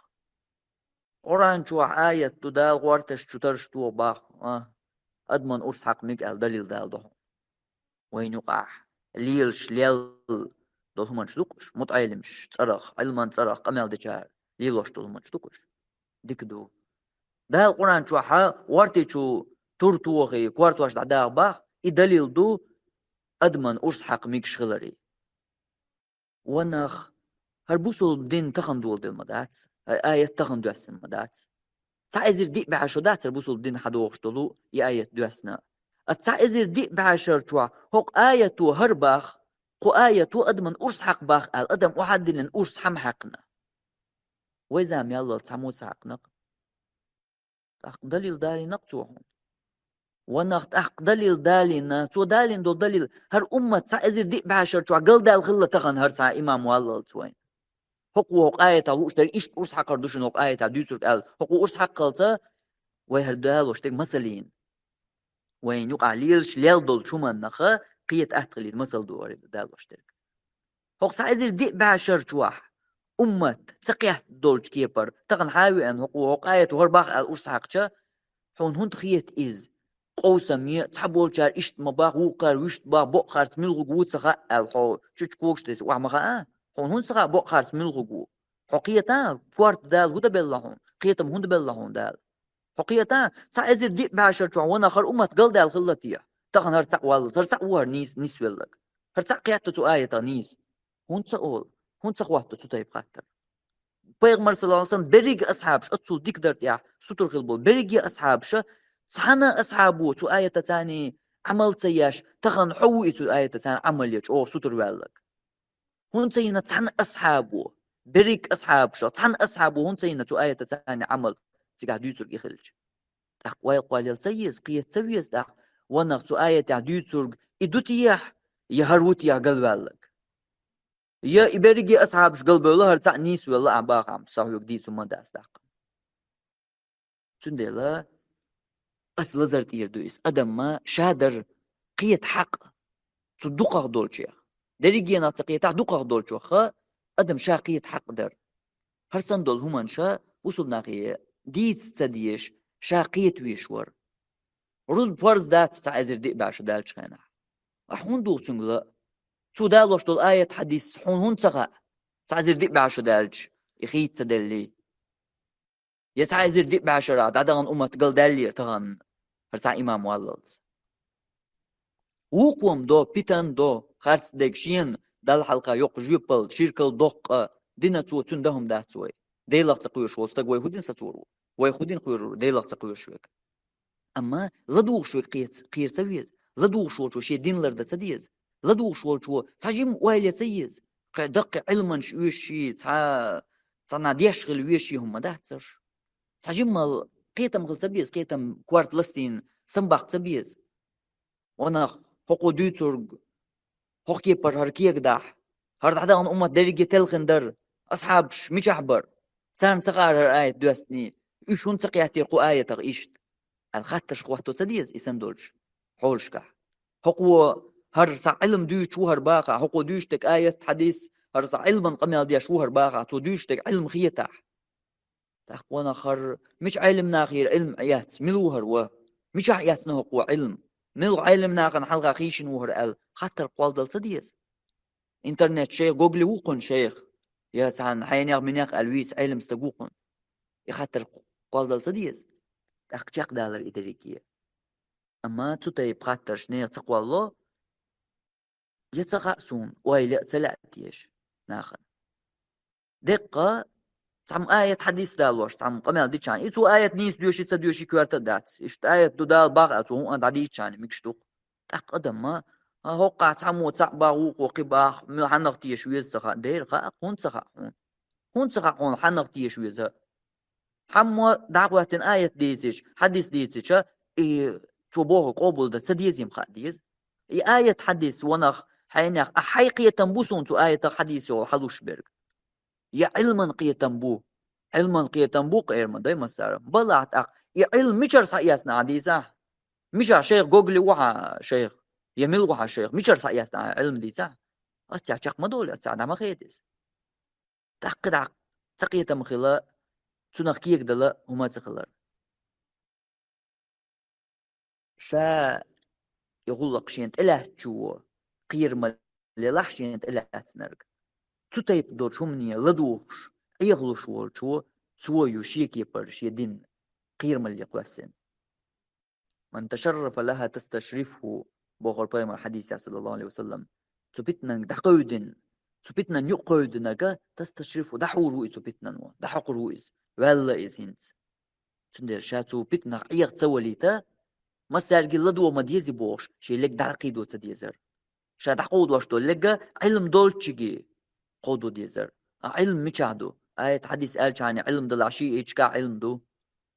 Къуръан чохь аят ду, Дала гӀорташ чу тарш тоху бах, а, адаман урс хьакха мега аьлла далил далдо хьуна. Вайна юкъахь лелаш лел долу хӀуманаш ду-кх уьш, мутаӀеллимаш цӀарах, Ӏилман цӀарах къамел дечара лелош долу хӀуманаш ду-кх уьш. Дика ду. Дала Къуръан чохьа гӀорти чу тур тохий, кортош дӀадаха бах, и далил ду адаман урс хьакха мегаш хиларе. Ва нах, хӀара бусулба дин тахана доладелла ма дац, хӀара аят тахана доьссина ма дац. Цхьа эзар диъ бӀаь шо дац хӀара бусулба дин хьадохуш долу и аят доьссина. А цхьа эзар диъ бӀаь шарчохь хӀокху аято хӀара бах, кху аято адаман урс хьакха бах аьлла, адам охьадиллина урс хьа ма хьаькхна. Вай зама яллалц хьа муха ца хьаькхна-кх? ТӀаккха далил далийна-кх цо хьуна. Ванах тӀаккха далил далийна, цо далийна долу далил, хӀара уммат цхьа эзар диъ бӀаь шарчохь галдаьлла хилла тахана хӀара цхьа имам валлалц вайн. ХӀокхо хӀокху аятах лууш дерг иштта урс хьакхар ду шуна хӀокху аятах дуьйцург аьлла, хӀокхо урс хьакхалца вай хӀара далош дерг масаллина. Вайна юкъахь лелаш лел долчу хӀуманнаха кхета атта хилийта масал ду хӀара далош дерг. ХӀокху цхьа эзар диъ бӀаь шарчохь уммат ца кхетта долчу кепара, тахана хьан а веана, хӀокхо хӀокху аято хӀара бах аьлла урс хьаькхча, хьуна хӀунда хета иза? Къовсаме, цхьаболчара иштта ма бах, вукхара вуьшта бах, бакъ харц муьлхарг ву ца хаьа аьлла, хьо чучу когаш тесна охьа ма хаьа? Хьуна хӀунда ца хаьа бакъ харц муьлхарг ву? Хьо кхета, корта Дала хӀун дан белла хьуна? Кхетам хӀунда белла хьуна Дала? Хьо кхета, цхьа эзар диъ бӀаь шарчохь ванах хӀара уммат галдаьлла хилла те? Тахана хӀара цхьаъ валлалц, хӀара цхьаъ ву хӀара нийса нисвелларг. ХӀара цхьаъ кхетта цу аятах нийса. ХӀунда ца олу? ХӀунда ца хӀотто цу тайпа хаттар? Пайхамар, саллаллаху алейхи ва саллям, берриге асхьабаш, оццул дика дар тӀехь сутара хилла болу берриге асхьабаша, цхьана асхьабо цу аятаца Ӏамал ца еш, тахана хьо ву и цу аятаца Ӏамал еш, чӀогӀа сутара ваьлларг. ХӀунда ца йина цхьана асхьабо, берриге асхьабаша, цхьана асхьабо хӀунда ца йина цу аятаца Ӏамал цигахь дуьйцург и хилча? ТӀаккха ойла кхоллал ца еза, кхета ца веза тӀаккха, ванах цу аятехь дуьйцург и ду техьа, я хӀара ву техьа галваьлларг? Я и берриге асхьабаш галбевлла, хӀара цхьаъ нийсвелла ахь бахахь, сан хьоьга дийца хӀума дац тӀаккха. Цундела аса лазар тӀера ду иза. Адамма ша дар кхета хьакъ цу дукхах долчех. Дерригенах ца кхетахь, дукхах долчух адам ша кхета хьакъ дар. ХӀара санна долу хӀуманаш бусулба нахе дийца ца дезаш, ша кхета везаш вара. Рузба фарз дац цхьа эзар диъ бӀаь шо даьллачу хенахь. Ахь хӀунда духу цуьнга ла? Цо далош долу аят, хьадис хьуна хӀунда ца хаьа? Цхьа эзар диъ бӀаь шо даьлча, и хийца ца деллий? Я цхьа эзар диъ бӀаь шарахь дӀадахана уммат галдаьллера тахана хӀара цхьа имам валлалц? Вукхо-м до, питан до, харц дерг шена, Далла хьалха йоккха жоьпалла, ширкал доккха, дина цо, цуьнан дан хӀума дац вай. Делах ца кхоьруш волу стаг вай хӀун дина сацор ву? Вай хӀун дина кхоьрур ву Делах ца кхоьруш верг? Амма ладугӀуш верг кхета, кхера ца веза. ЛадугӀуш волчо шен дин лардан ца деза. ЛадугӀуш волчо цхьа жимма ойла ца еза. Кхин даккхий Ӏилманаш оьший, цхьа, цхьанна деш хила веший хӀума дац царш. Цхьа жиммал кхетам хила ца беза, кхетам корта ластийна самабаккха ца беза. Ванах хӀокхо дуьйцург, хӀокху кепара хӀара кегадахь, хӀара дӀадахана уммат дерриге телхина дара, асхьабаш мичахь бара? Царна ца хаьара хӀара аят доьссиний, уьш хӀунда ца кхеттера кху аятах иштта? Аьлла хаттарш хӀотто ца деза и санна долчу хьолашкахь. ХӀокхо хӀара цхьа Ӏилма дуьйцуш ву хӀара баха, хӀокхо дуьйцуш дерг аят, хьадис, хӀара цхьа Ӏилман къамел деш ву хӀара баха, цо дуьйцуш дерг Ӏилма хетахь. ТӀаккха ванах хӀара мича Ӏелам нахера Ӏилма эцна, мила ву хӀара ва? Мичахь эцна хӀокхо Ӏилма? Мила Ӏелам нахана хьалха хийшина ву хӀара аьлла, хаттар кхолладала ца деза? Интернет шайх, Гугли ву кхуьнан шайх, я цхьана хьенех-минех аьлла вийца Ӏелам стаг ву кхуьнан? И хаттар кхолладала ца деза? ТӀаккха чекхдалар и дерриге. Амма цу тайпа хаттарш нехан ца кхолло, я ца хаьа суна, ойла а ца лаьа теша нахана. Деккъа цхьамма аят, хьадис далош, цхьамма къамел дичахьана, и цо аят нийса доьший, ца доьший коьрта а дац. Иштта аят ду Дала бах а, цо хӀун а дӀадийчахьана, мегаш ду-кх. ТӀаккха адамма, а, хӀокхахь цхьаммо цхьаъ бах, вукхо кхин бах, мила хьанах теша веза ца хаьа, дера хаьа, хӀунда ца хаьа хьуна? ХӀунда ца хаьа хьуна хьанах теша веза? Хьаммо дӀахӀоьттина аят дийцича, хьадис дийцича, и цо бохург къобалдан ца дезий-м хаа деза. И аят, хьадис ванах хьенех, а хьайн кхетам бу суна цу аятах, хьадисехула хьалуш берг. Я Ӏилман кхетам бу. Ӏилман кхетам бу, къера ма дай массара. Балахь тӀаккха, и Ӏилма мичара схьаэцна ахь дийцахь? Мичахь шайх, Гугли ву хьан шайх? Я мила ву хьан шайх? Мичара схьаэцна ахь Ӏилма дийцахь? Аццехь чекх ма долу, аццехь дӀа ма хета иза. ТӀаккха дӀа ца кхетам хила, цунах кегадала хӀума ца хилар. Ша и гӀуллакх шена тӀелаьцначо кхерамаллехь шена тӀелаьцнарг. Цу тайпа долчу хӀумане ладугӀуш, Ӏехалуш волчо, цо ю шен кепара шен дин кхерамалле кхоьссина. «Ман ташаррафа лаха тасташрифху», бохура пайхамар хьадисехь, саллаллаху алейхи ва саллам. Цу питанан дӀакхевдина, цу питанан юкъа кхевдинарг тасташрифху, дӀахьур ву и цу питанан, дӀахьокхур ву иза, ваьлла иза хӀинца. Цундела ша цу питанах Ӏеха ца валийта, массаьрга ладогӀа ма деза бохуш, шен лерг дӀакхийдо ца дезара. Ша дӀакховдош долу лерг Ӏилма долччиге кховдо дезара. А Ӏилма мичахь ду? Аят хьадис аьллачхьана Ӏилма далахь, шиӀийчкахь Ӏилма ду.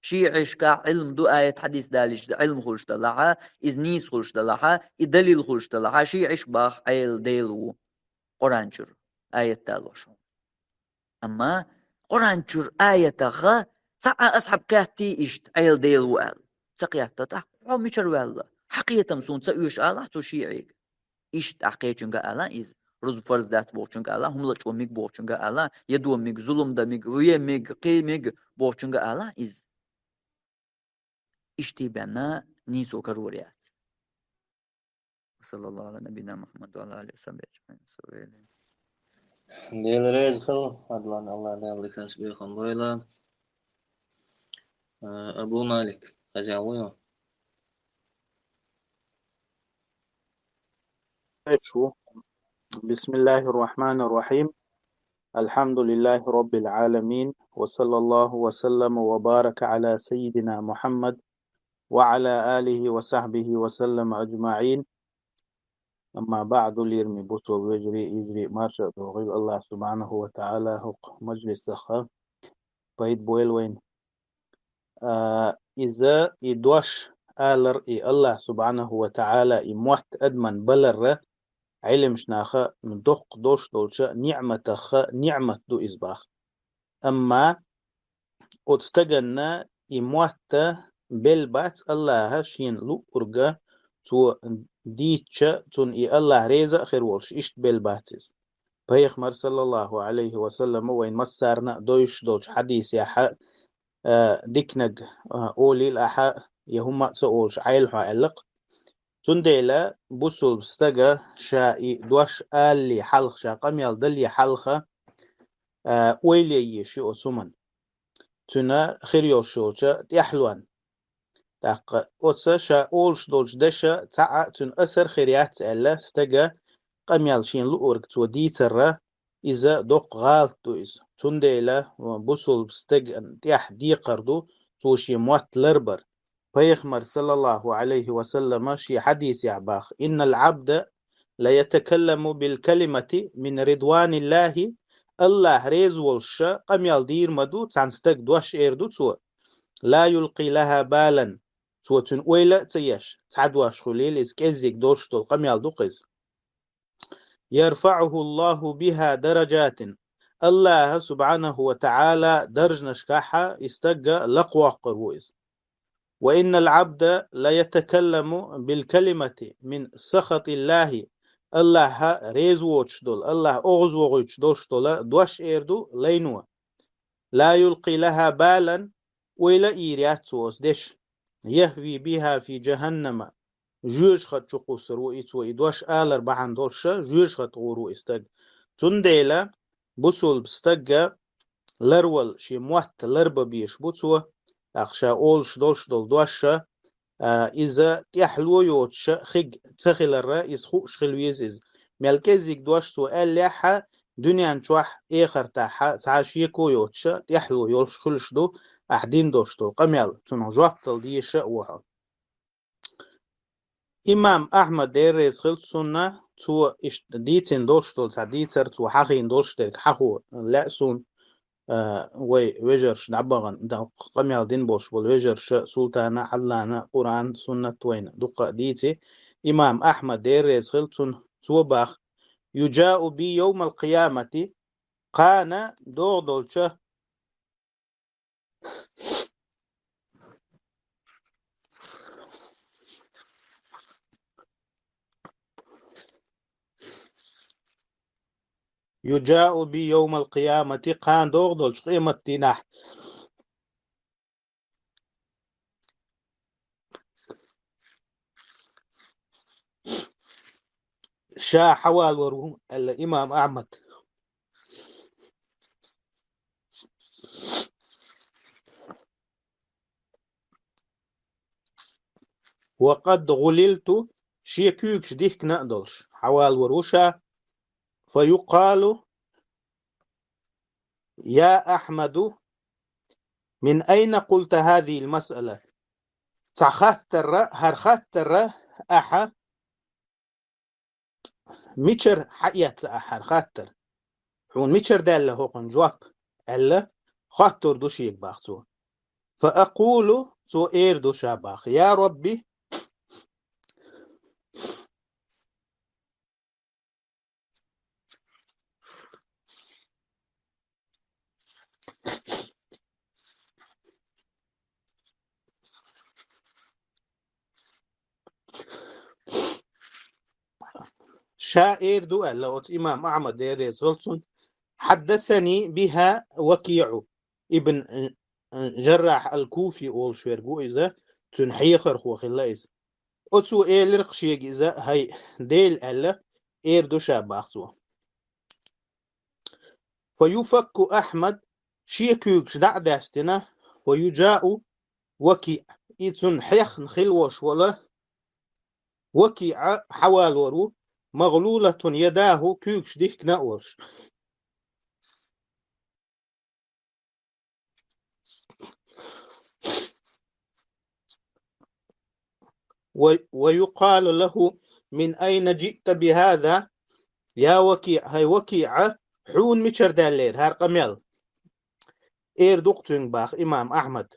ШиӀийчкахь Ӏилма ду, аят хьадис далийча Ӏилма хуьлуш далахь, иза нийса хуьлуш далахь, и далил хуьлуш далахь, шиӀийчу боху Ӏела Дела ву. Къуръан чуьра аят далош. Амма Къуръан чуьра аятах цхьа а асхьаб кхеттий иштта Ӏела Дела ву аьлла? Ца кхетта, тӀаккха хьо мичара ваьлла? Хьан кхетам суна ца оьшу алахь цу шиӀийга. Иштта ахь кхечуьнга ала иза, рузба фарз дац бохучуьнга ала, хӀума лачкъо мега бохучуьнга ала, я до мега, зулам дан мега, вен мега, кхин мега бохучуьнга ала иза. Иштта бен нийсо карор яц. Саллаллаху ала набийина Мухаммад ва ала алихи ва сахбихи аджмаин. Дела реза хила, Адлан, Аллах Дала диканца бехам бойла. Э, Абу Малик, хозяин вуй? Эчу. بسم الله الرحمن الرحيم. الحمد لله رب العالمين. وصلى الله وسلم وبارك على سيدنا محمد وعلى آله وصحبه وسلم أجمعين. أما بعد, лераме бусалба вежарий, йижарий, марша а догӀийла Аллах субхьанаху ва таӀала хӀокху мажлисах, пайда бойла вайна. А, иза, и дош алар, и Аллах субхьанаху ва таӀала и мотт адаман балар Ӏилманчу наха доккха долуш долчу ниӀматах ниӀмат ду иза боху. Амма оцу стаганна и мотт белла бац Аллаха шена луъург, цо дийцча, цунна и Аллах реза а хир волуш, иштта белла бац иза. Пайхамар, саллаллаху алейхи ва саллама, вайн массарна а довзуш долчу хьадисехь, а, диканиг, а, олийла ахьа, я хӀумма а ца олуш Ӏайла хьо аьлла-кх. Цундела бусулба стага ша и дош алале хьалха, ша къамел дале хьалха, а, ойла е еза оцу хӀуманна, цуьнан хир йолуш йолчу тӀаьхьалонна. ТӀаккха оцу ша олуш долчу дешан цхьа а цуьнан асар хир яц аьлла, стага къамел шена луург цо дийцарра, иза доккха гӀалат ду иза. Цундела бусулба стеган тӀехь декхар ду цо шен мотт ларбар. Пайхамар, саллаллаху алейхи ва саллама, шен хьадисехь боху: «Иннал абда ла ятакалламу бил калимати мин ридваниллахи», Аллах реза волуш ша къамел дийр ма ду, цхьана стаг дош эр ду цо, «ла юлкъи лаха балан», цо цуьнан ойла а ца еш, цхьа дош хуьлийла иза кӀеззиг долуш долу къамел ду-кх иза. «Ярфаъуху Аллаху биха дараджатин». Аллаха, субхьанаху ва таӀала, даржанашкахьа и стагга лакхвоккхур ву иза. «Ва иннал абда ла ятакалламу бил калимати мин сахатиллахи». Аллаха реза воцуш долу, Аллах огӀуз вогӀуьйтуш долуш долу дош эр ду лайно. «Ла юлкъи лаха балан», ойла а йийр яц цо оцу дешан. «Яхви биха фи джаханнама». Жоьжахати чу кхуссур ву и цо, и дош алар бахьана долуш ша жоьжахати гӀур ву и стаг. Цундела бусулба стагга ларвала шен мотт ларбан безаш бу цо, тӀаккха ша олуш долуш долу дош ша, а, иза тӀаьхьало йоцуш ша хиг ца хиларра, иза хууш хила веза иза. Мел кӀеззиг дош цо аьллехьа, дуьнен чохь, эхартахьа цхьа шеко йоцуш ша тӀаьхьало йолуш хуьлуш ду, ахь дина долуш долу къамел, цунах жоп дала дезаш а ву хьо. Имам Ахьмад, Дела реза хила цунна, цо иштта дийцина долуш долу цхьа дийцар, цо хьахийна долуш дерг хьахо лаьа суна, а, вай вежарша дӀабахана, дан къамел дина болуш болу вежарша, Султана, Аллана, Къуръан, Суннат вайна дуккха а дийци. Имам Ахьмад, Дела реза хила цунна, цо боху: «Юджау би йовмал къиямати», кхана догӀу долча «Юджау би йовмал къиямати», кхана догӀу долчу къемат дийнахь. Ша хьавалор ву, аьлла имам Ахьмад. «Ва къад гӀулилту», шен куьйгаш дихкина а долуш, хьавалор ву ша. «Фа юкъалу: я Ахьмаду, من أين قلت هذه المسألة؟ Цхьа хаттар, хӀара хаттар ахьа мичара хьаэцна ахьа хӀара хаттар? Хьуна мичара даьлла хӀокхунна жоп? Аьлла, хоттур ду шега бах цо. فأقول, цо эр ду ша бах: يا رب, ша эр ду аьлла, оцу имам Ахьмад, Дела реза хуьлда цунна: حدثني بها وكيع ابن الجراح الكوفي олуш верг ву иза, цуьнан хьехархо хилла иза. Оцо элира-кх шега иза: хӀай, Дела аьлла, эр ду ша бах цо. فيفك أحمد, шен куьйгаш дӀа а даьстина, فيجاء وكيع, и цунна хьехна хила волуш волу ВакиӀ хьавалор ву, مغلولة يداه, куьйгаш дихкина а волуш. و-، ويقال له: من أين جئت بهذا يا وكيع؟ ХӀай ВакиӀ, хьуна мичара даьллера хӀара къамел? Эр ду-кх цуьнга бах имам Ахьмад.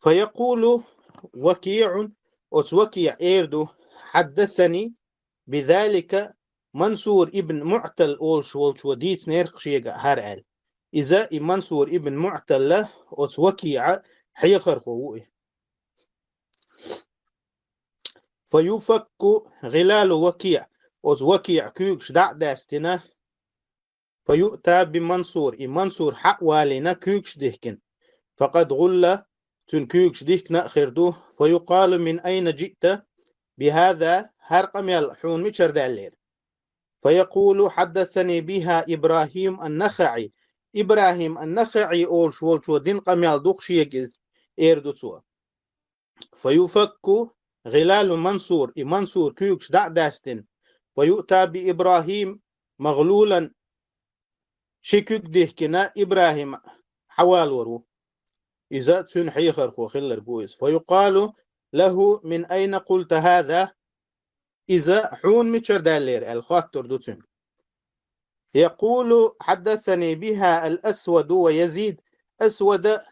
فيقول وكيع, оцу ВакиӀ эр ду: حدثني بذلك منصور بن معتل олуш волчо дийцинера-кх шега хӀара аьлла. Иза и Мансур ибн МуӀталла оцу ВакиӀа хьехархо ву и. فيفك غلال وكيع, оцу ВакиӀа куьйгаш дӀа а даьстина, فيؤتى بمنصور, и Мансур хьа а валийна, куьйгаш дихкина. فقد غل, цуьнан куьйгаш дихкина а хир ду. فيقال: من أين جئت بهذا؟ ХӀара къамел хьуна мичара даьллера? فيقول: حدثني بها إبراهيم النخعي. ИбрахӀим ан-НахаӀи олуш волчо дина къамел ду-кх шега иза, эр ду цо. فيفك غلال منصور, и Мансур куьйгаш дӀа а даьстина, فيؤتى بإبراهيم مغلولا, ши куьг дихкина ИбрахӀим хьавалор ву. Иза цуьнан хьехархо хилларг ву иза. فيقال له: من أين قلت هذا؟ Иза хьуна мичара даьллера аьлла хоттур ду цуьнга. يقول: حدثني بها الأسود ويزيد. Асвада,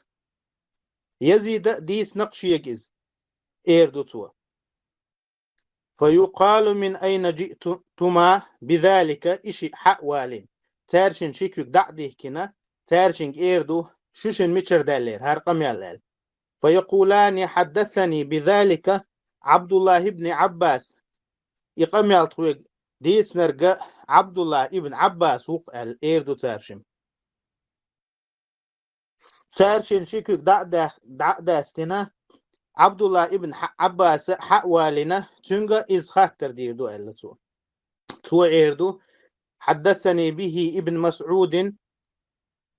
Язида дийцина-кх шега иза, эр ду цо. فيقال: من أين جئتما بذلك؟ И шиъ хьа а валийна, цаьршинна ши куьг дӀа а дихкина, цаьршинга эр ду: шу шуна мичара даьллера хӀара къамел аьлла. فيقولان: حدثني بذلك عبد الله بن عباس. И къамел тхоьга дийцинарг Ӏабдуллахь ибн Ӏаббас ву-кх аьлла, эр ду цаьршимма. Цаьршинна ши куьг дӀа а даьх-, дӀа а даьстина, Ӏабдуллахь ибн Хьа-, Ӏаббаса хьа а валийна, цуьнга иза хаттар дийр ду аьлла цо. Цо эр ду: حدثني به ابن مسعود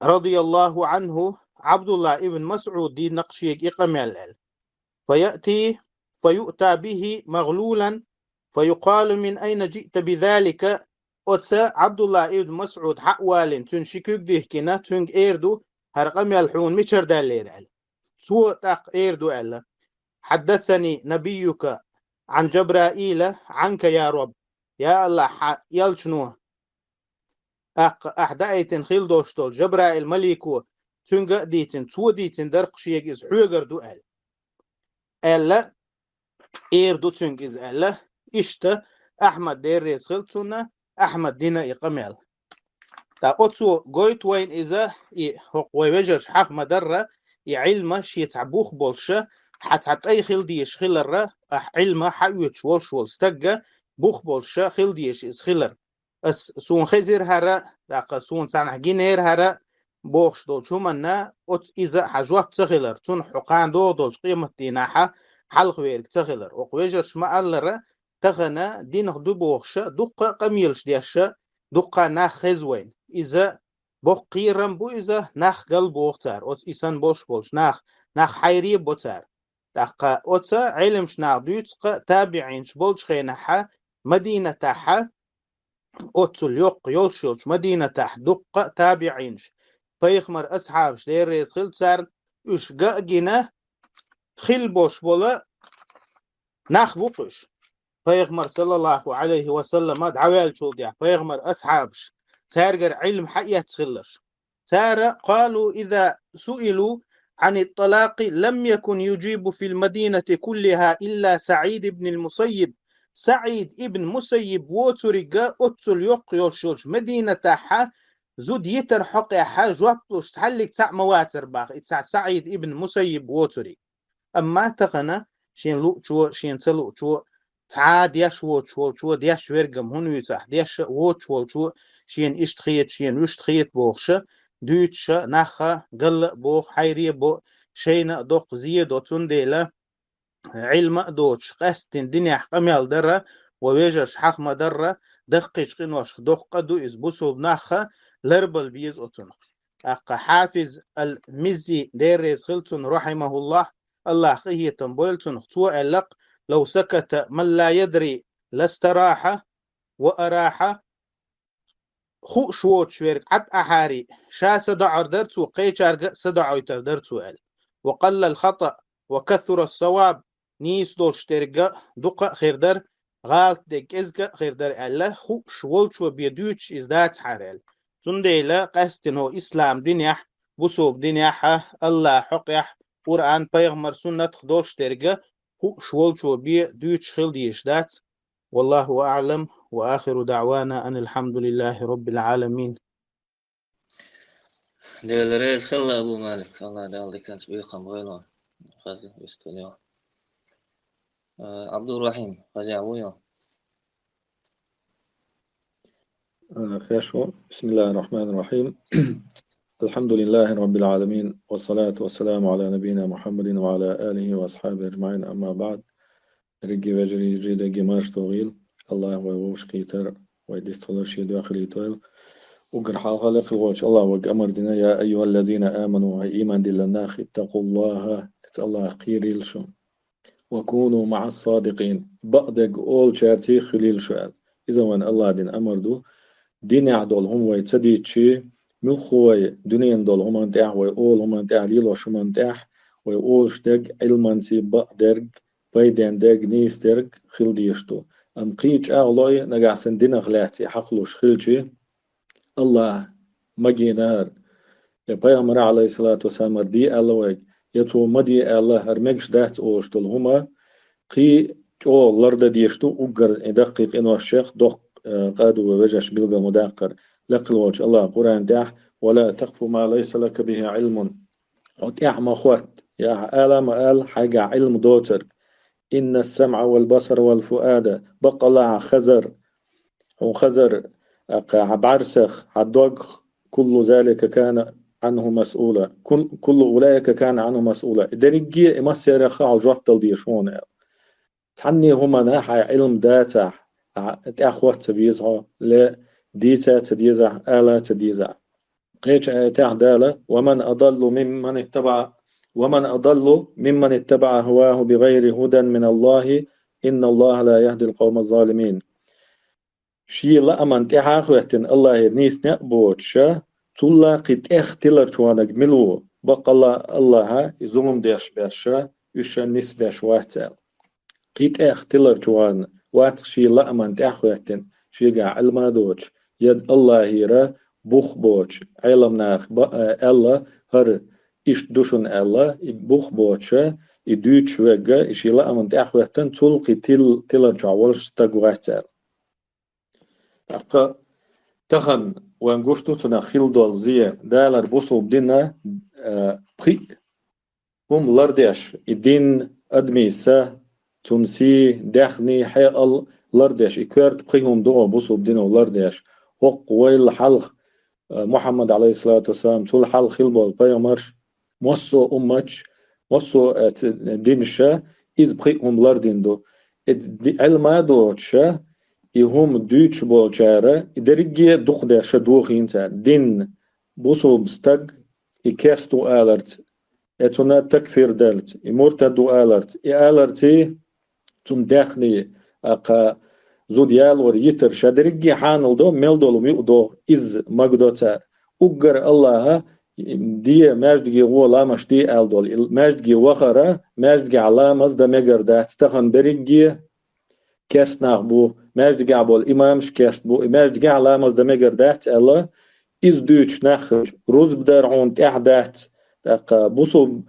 رضي الله عنه, Ӏабдуллахь ибн МасӀуд дийцина-кх шега и къамел аьлла. فيأتي، فيؤتى به مغلولا، فيقال: من أين جئت بذلك؟ Оцу Ӏабдуллахь ибн МасӀуд хьа а валийна, цуьнан ши куьг дихкина, цуьнга эр ду: хӀара къамел хьуна мичара даьллера аьлла. Цо тӀаккха эр ду аьлла: حدثني نبيك عن جبرائيل عنك يا رب. Я АллахӀ, хьан элчано, тӀаккха ахь даийтина хила долуш долу Жабраил малико цуьнга а дийцина, цо дийцина дара-кх шега иза, хьоьгара ду аьлла. Аьлла, эр ду цуьнга иза аьлла. Иштта Ахьмад, Дела реза хила цунна, Ахьмад дина и къамел. ТӀаккха оцо гойту вайна иза, и хӀокху вай вежарша хьаха ма-дарра, и Ӏилма шен цхьа бух болуша, хьан цхьа тӀай хила дезаш хиларра, ахь Ӏилма хьаоьцуш волуш волу стагга бух болуша хила дезаш иза хилар. Ас, суна хезира хӀара, тӀаккха суна цхьанхьа гинера хӀара бохуш долчу хӀуманна, оцу иза хьан жоп ца хилар, цунах хьо кхана догӀу долчу къематдийнахьа хьалхавергга ца хилар. ХӀокху вежарша ма-аллара, тахана динах ду бохуша, дуккха а къамелаш деша, дуккха а нах хеза вайна. Иза боккха кхерам бу иза, нах галбоху цара, оцу и санна болуш болчу нах, нах хьайре бо цара. ТӀаккха оцу Ӏеламчу наха дуьйцу-кха, табиӀинаш болчу хенахьа, Мадинатахьа, оццул йоккха йолуш йолчу Мадинатахь дуккха а табиӀинаш, пайхамар асхьабаш, Дела реза хилда царна, уьш ган а гина, хила бош бола нах бу-кх уьш. Пайхамар, саллаллаху алейхи ва саллама, дӀаваьллачул тӀехьа пайхамар асхьабаш, цаьргара Ӏилма хьаэцна хилларш. Цара, قالوا إذا سئلوا عن الطلاق لم يكن يجيب في المدينة كلها إلا سعيد بن المسيب. СаӀид ибн Мусаййиб воцург а оццул йоккха йолуш йолчу Мадинатехь зуда йитар хьокъехь жоп луш цхьаллиг цхьаъ ма вацара боху и цхьа СаӀид ибн Мусаййиб воцург. Амма тахана шен луучо, шен ца луучо, цхьа а деш воцуш волчо деш верг-м хӀунда вуьйцу ахь, деш а воцуш волчо, шена иштта хета, шена вуьшта хета бохуш а, дуьйцуш а, нах а галла а боху, хьайре а бо, шайна а доккха зе а до, цундела Ӏилма а доцуш, къаьсттина динехь къамел дар а, вай вежаршна хьаха ма-дарра, даккхийчу къиношка доккха къа ду иза, бусулба нах а ларбала беза оцунах. ТӀаккха Хьафиз ал-Миззи, Дела реза хила цунна, рахьимахуллахь, Аллахь къинхетам бойла цунах, цо аьлла-кх: لو سكت من لا يدري لاستراح. وأراح. Хууш воцуш верг Ӏад Ӏахьарий, ша садоӀур дара цо, кхечаьрга а садоӀуьйтур дара цо аьлла. وقل الخطأ وكثر الصواب, нийса долуш дерг а дукха а хир дара, гӀалат дерг кӀезиг а хир дара аьлла, хууш волчо бен дуьйцуш иза дацахьара аьлла. Цундела къаьсттина хӀокху ислам динехь, бусулба динехь а, Аллахь хьокъехь, Къуръан, пайхамар суннатах долуш дерг а хууш волчо бен дуьйцуш хила дезаш дац. والله أعلم، وآخر دعوانا أن الحمد لله رب العالمين. Дела реза хила, Абу Малик. Аллахь Дала диканца бекхам бойла. Хаза вистхуьлийла. Э, Абдуррахим, хаза вуй хьо? Э, хорошо. بسم الله الرحمن الرحيم. الحمد لله رب العالمين، والصلاة والسلام على نبينا محمد وعلى آله وأصحابه أجمعين، أما بعد. Дерриге вежарий, йижарий, дерриге марша догӀийла. Аллахь вай вовшахкхетар, вай дистхилар шен дуьхьа хилийтойла. Уггар хьалха лекха волчу Аллахь вайга амар дина: يا أيها الذين آمنوا, хӀай ийман диллина нах, اتقوا الله, эцу Аллахах кхерийла шу. وكونوا مع الصادقين, бакъдерг олучаьрца хуьлийла шу аьлла. Иза вайна Аллахь дина амар ду. Динехь долу хӀума вай ца дийцчи, муьлхха вай дуьненан долу хӀуманна тӀехь, вай олу хӀуманна тӀехь, лелош хӀуманна тӀехь, вай олуш дерг Ӏилманций бакъдерг, пайден дерг, нийса дерг хила дезаш ду. Амма кхин чӀагӀло и, нагахь санна динах лаьцна и хьакхалуш хилчи, Аллахь магийна хӀара, я пайхамара, Ӏалайхиссалату вассалам, хӀара де аьлла вайга, я цо ма де аьлла, хӀара мегаш дац олуш долу хӀума, кхин чӀогӀа лардан дезаш ду, уггар и даккхий къиношех доккха, э, къа ду вай вежарша билгал ма даккхара. Лекха волчу Аллахь Къуръан тӀехь: ولا تقف ما ليس لك به علم. Хьо тӀаьхьа ма хотта, я хьан ала ма ала, хьайгахь Ӏилма доцург. إن السمع والبصر والفؤاد, баккъалла хьан хазар, хьуна хазар, а, кху хьан бӀаьрсах, хьан догах, كل ذلك كان عنه مسؤولا. كل، كل أولئك كان عنه مسؤولا. И дерриге а, и массерах а хьо жоп дала дезаш хьуна аьлла. Цхьанне хӀуманна хьайн Ӏилма дацахь, а, тӀаьхьа хотта ца веза хьо, ле, дийца ца дезахь, ала ца дезахь. Кхечу аятехь Дала: ومن أضل ممن اتبع، ومن أضل ممن اتبع هواه بغير هدى من الله، إن الله لا يهدي القوم الظالمين. Шен лааман тӀаьхьа а хӀоьттина Аллахьера нийса некъ боцуша, цулла кхин тӀех тиларчу ванаг мила ву? Баккъалла Аллахьа и зулам деш берша, уьш нисбеш вац аьлла. Кхин тӀех тиларчу ван вац шен лааман тӀаьхьа хӀоьттина, шегахь Ӏилма а доцуш, я Аллахьера бух боцуш, Ӏеламнаха ба-, а, аьлла, хӀара иштта ду шуна аьлла, и бух боцуша, и дуьйцуш верг а, и шен лааман тӀаьхьа хӀоьттина, цул кхин тил-, тилар чохь волуш стаг вац аьлла. ТӀаккха тахана вайн гуш ду цунах хила долу зе, Далара бусулба дина, а, пхиъ хӀума лардеш, и дин, адамийн са, цунна сий, даьхний, хьекъал лардеш, и коьрта пхи хӀума ду бусулба дино лардеш. ХӀокху вайл хьалха, а, Мухьаммад, Ӏалайхиссалату вассалам, цул хьалха хила болу пайхамарш, массо а умматаш, массо а, ц-, динаша иза пхиъ хӀума лардина ду. И ди-, Ӏилма а доцуша, и хӀума дуьйцуш болчара, и дерриге а дукха деш ша дохийна цара. Дин, бусулба стаг, и керста ву аларца, э, цунна такфир дарца, и муртад ву аларца, и аларций, цунна даьхний, а, кха, зуда ялор, йитар, ша дерриге а хьанал до, мел долу муьтӀа догӀу, иза магадо цара. Уггар Аллахьа де, маьждиге гӀо, ламаз де аьлла долу. И маьждиге вахара, маьждигехь ламаз дан мегар дац, тахана берриге керста нах бу, маьждигехь болу имамаш керста бу, и маьждигехь ламаз дан мегар дац аьлла, иза дуьйцуш нах хилча, рузба дар хьуна тӀехь дац, тӀаккха бусул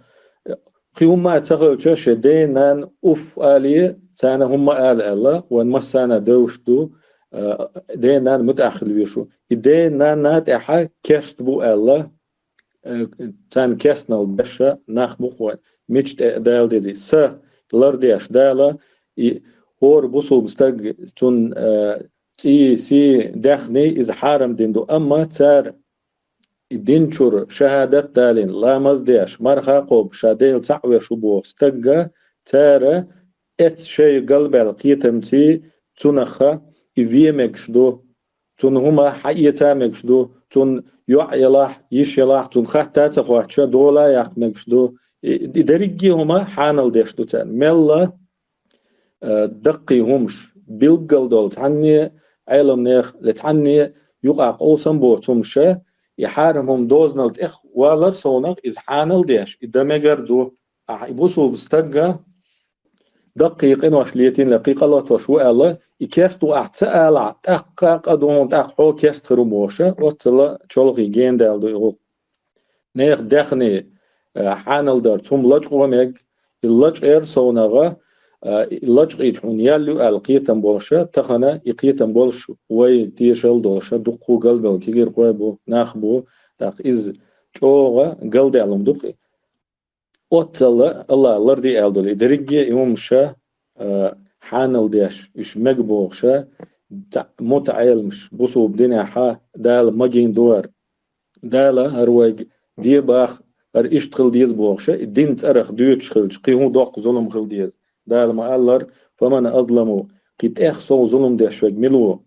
кхин хӀумма а ца хилча, шен ден-нанна уф алий, царна хӀумма ала аьлла, вайн массарна девзаш ду, а, ден-нанна муьтӀахь хила везаш ву. И ден-нанна тӀехь керста бу аьлла, э, царна керстанал деш нах бу-кх вайн, мича тӀе а Дала дезий. Са лардеш Дала, и хӀора бусулба стаг, цунна, э, цӀий, сий, даьхний иза хьарам дина ду, амма цара и дин чуьра шахӀадат далийна, ламаз деш, марха кхобуш, ша Дела цхьаъ веш ву боху стагга, цара эццахь шайн галбаьлла кхетамций цунах и вен мегаш ду, цунна хӀума хьаэца мегаш ду, цунна йоӀ елахь, йиша елахь, цунна хатта а ца хоттуш, дола а яккха мегаш ду. И, и дерриге а хӀума хьанал деш ду царна. Мелла а, даккхий хӀумаш, билггал долу цхьанне, Ӏеламнех ле цхьанне юкъахь къовсам боцу хӀумаша, и хьарам хӀума дозанал тӀех валар совнах, иза хьанал деш, и дан мегар ду. Ахьа и бусулба стагга даккхий къинош летийна ле, кхин къа латош ву аьлла, и керста ву ахь ца алахь, тӀаккха къа ду хьуна, тӀаккха хьо керста хир ву бохуша, оццала чолхе гендаьлла ду и гӀуллакх. Нехан даьхни, а, хьанал дарца хӀума лачкъо мега, и лачкъер совнагӀа, а, и лачкъийча хьуна ял ю аьлла кхетам болуша, тахана и кхетам болуш вай тешал долуша, дуккха галбевлла кегирхой бу, нах бу, тӀаккха иза чӀогӀа галдаьлла хӀума ду-кх. Оццала Аллах ларди аьлла долу и дерриге а и хӀумаша, а, хьанал деш, уьш мега бохуша, та-, мутаӀеламаш, бусулба динехьа Дала магийна ду хӀара. Дала хӀара вайга де баха, хӀара иштта хила деза бохуша, и дин цӀарах дуьйцуш хилча, кхин хӀун доккха зулам хила деза. Дала ма-аллара: «Фаман азламу», кхин тӀех сов зулам деш верг мила ву?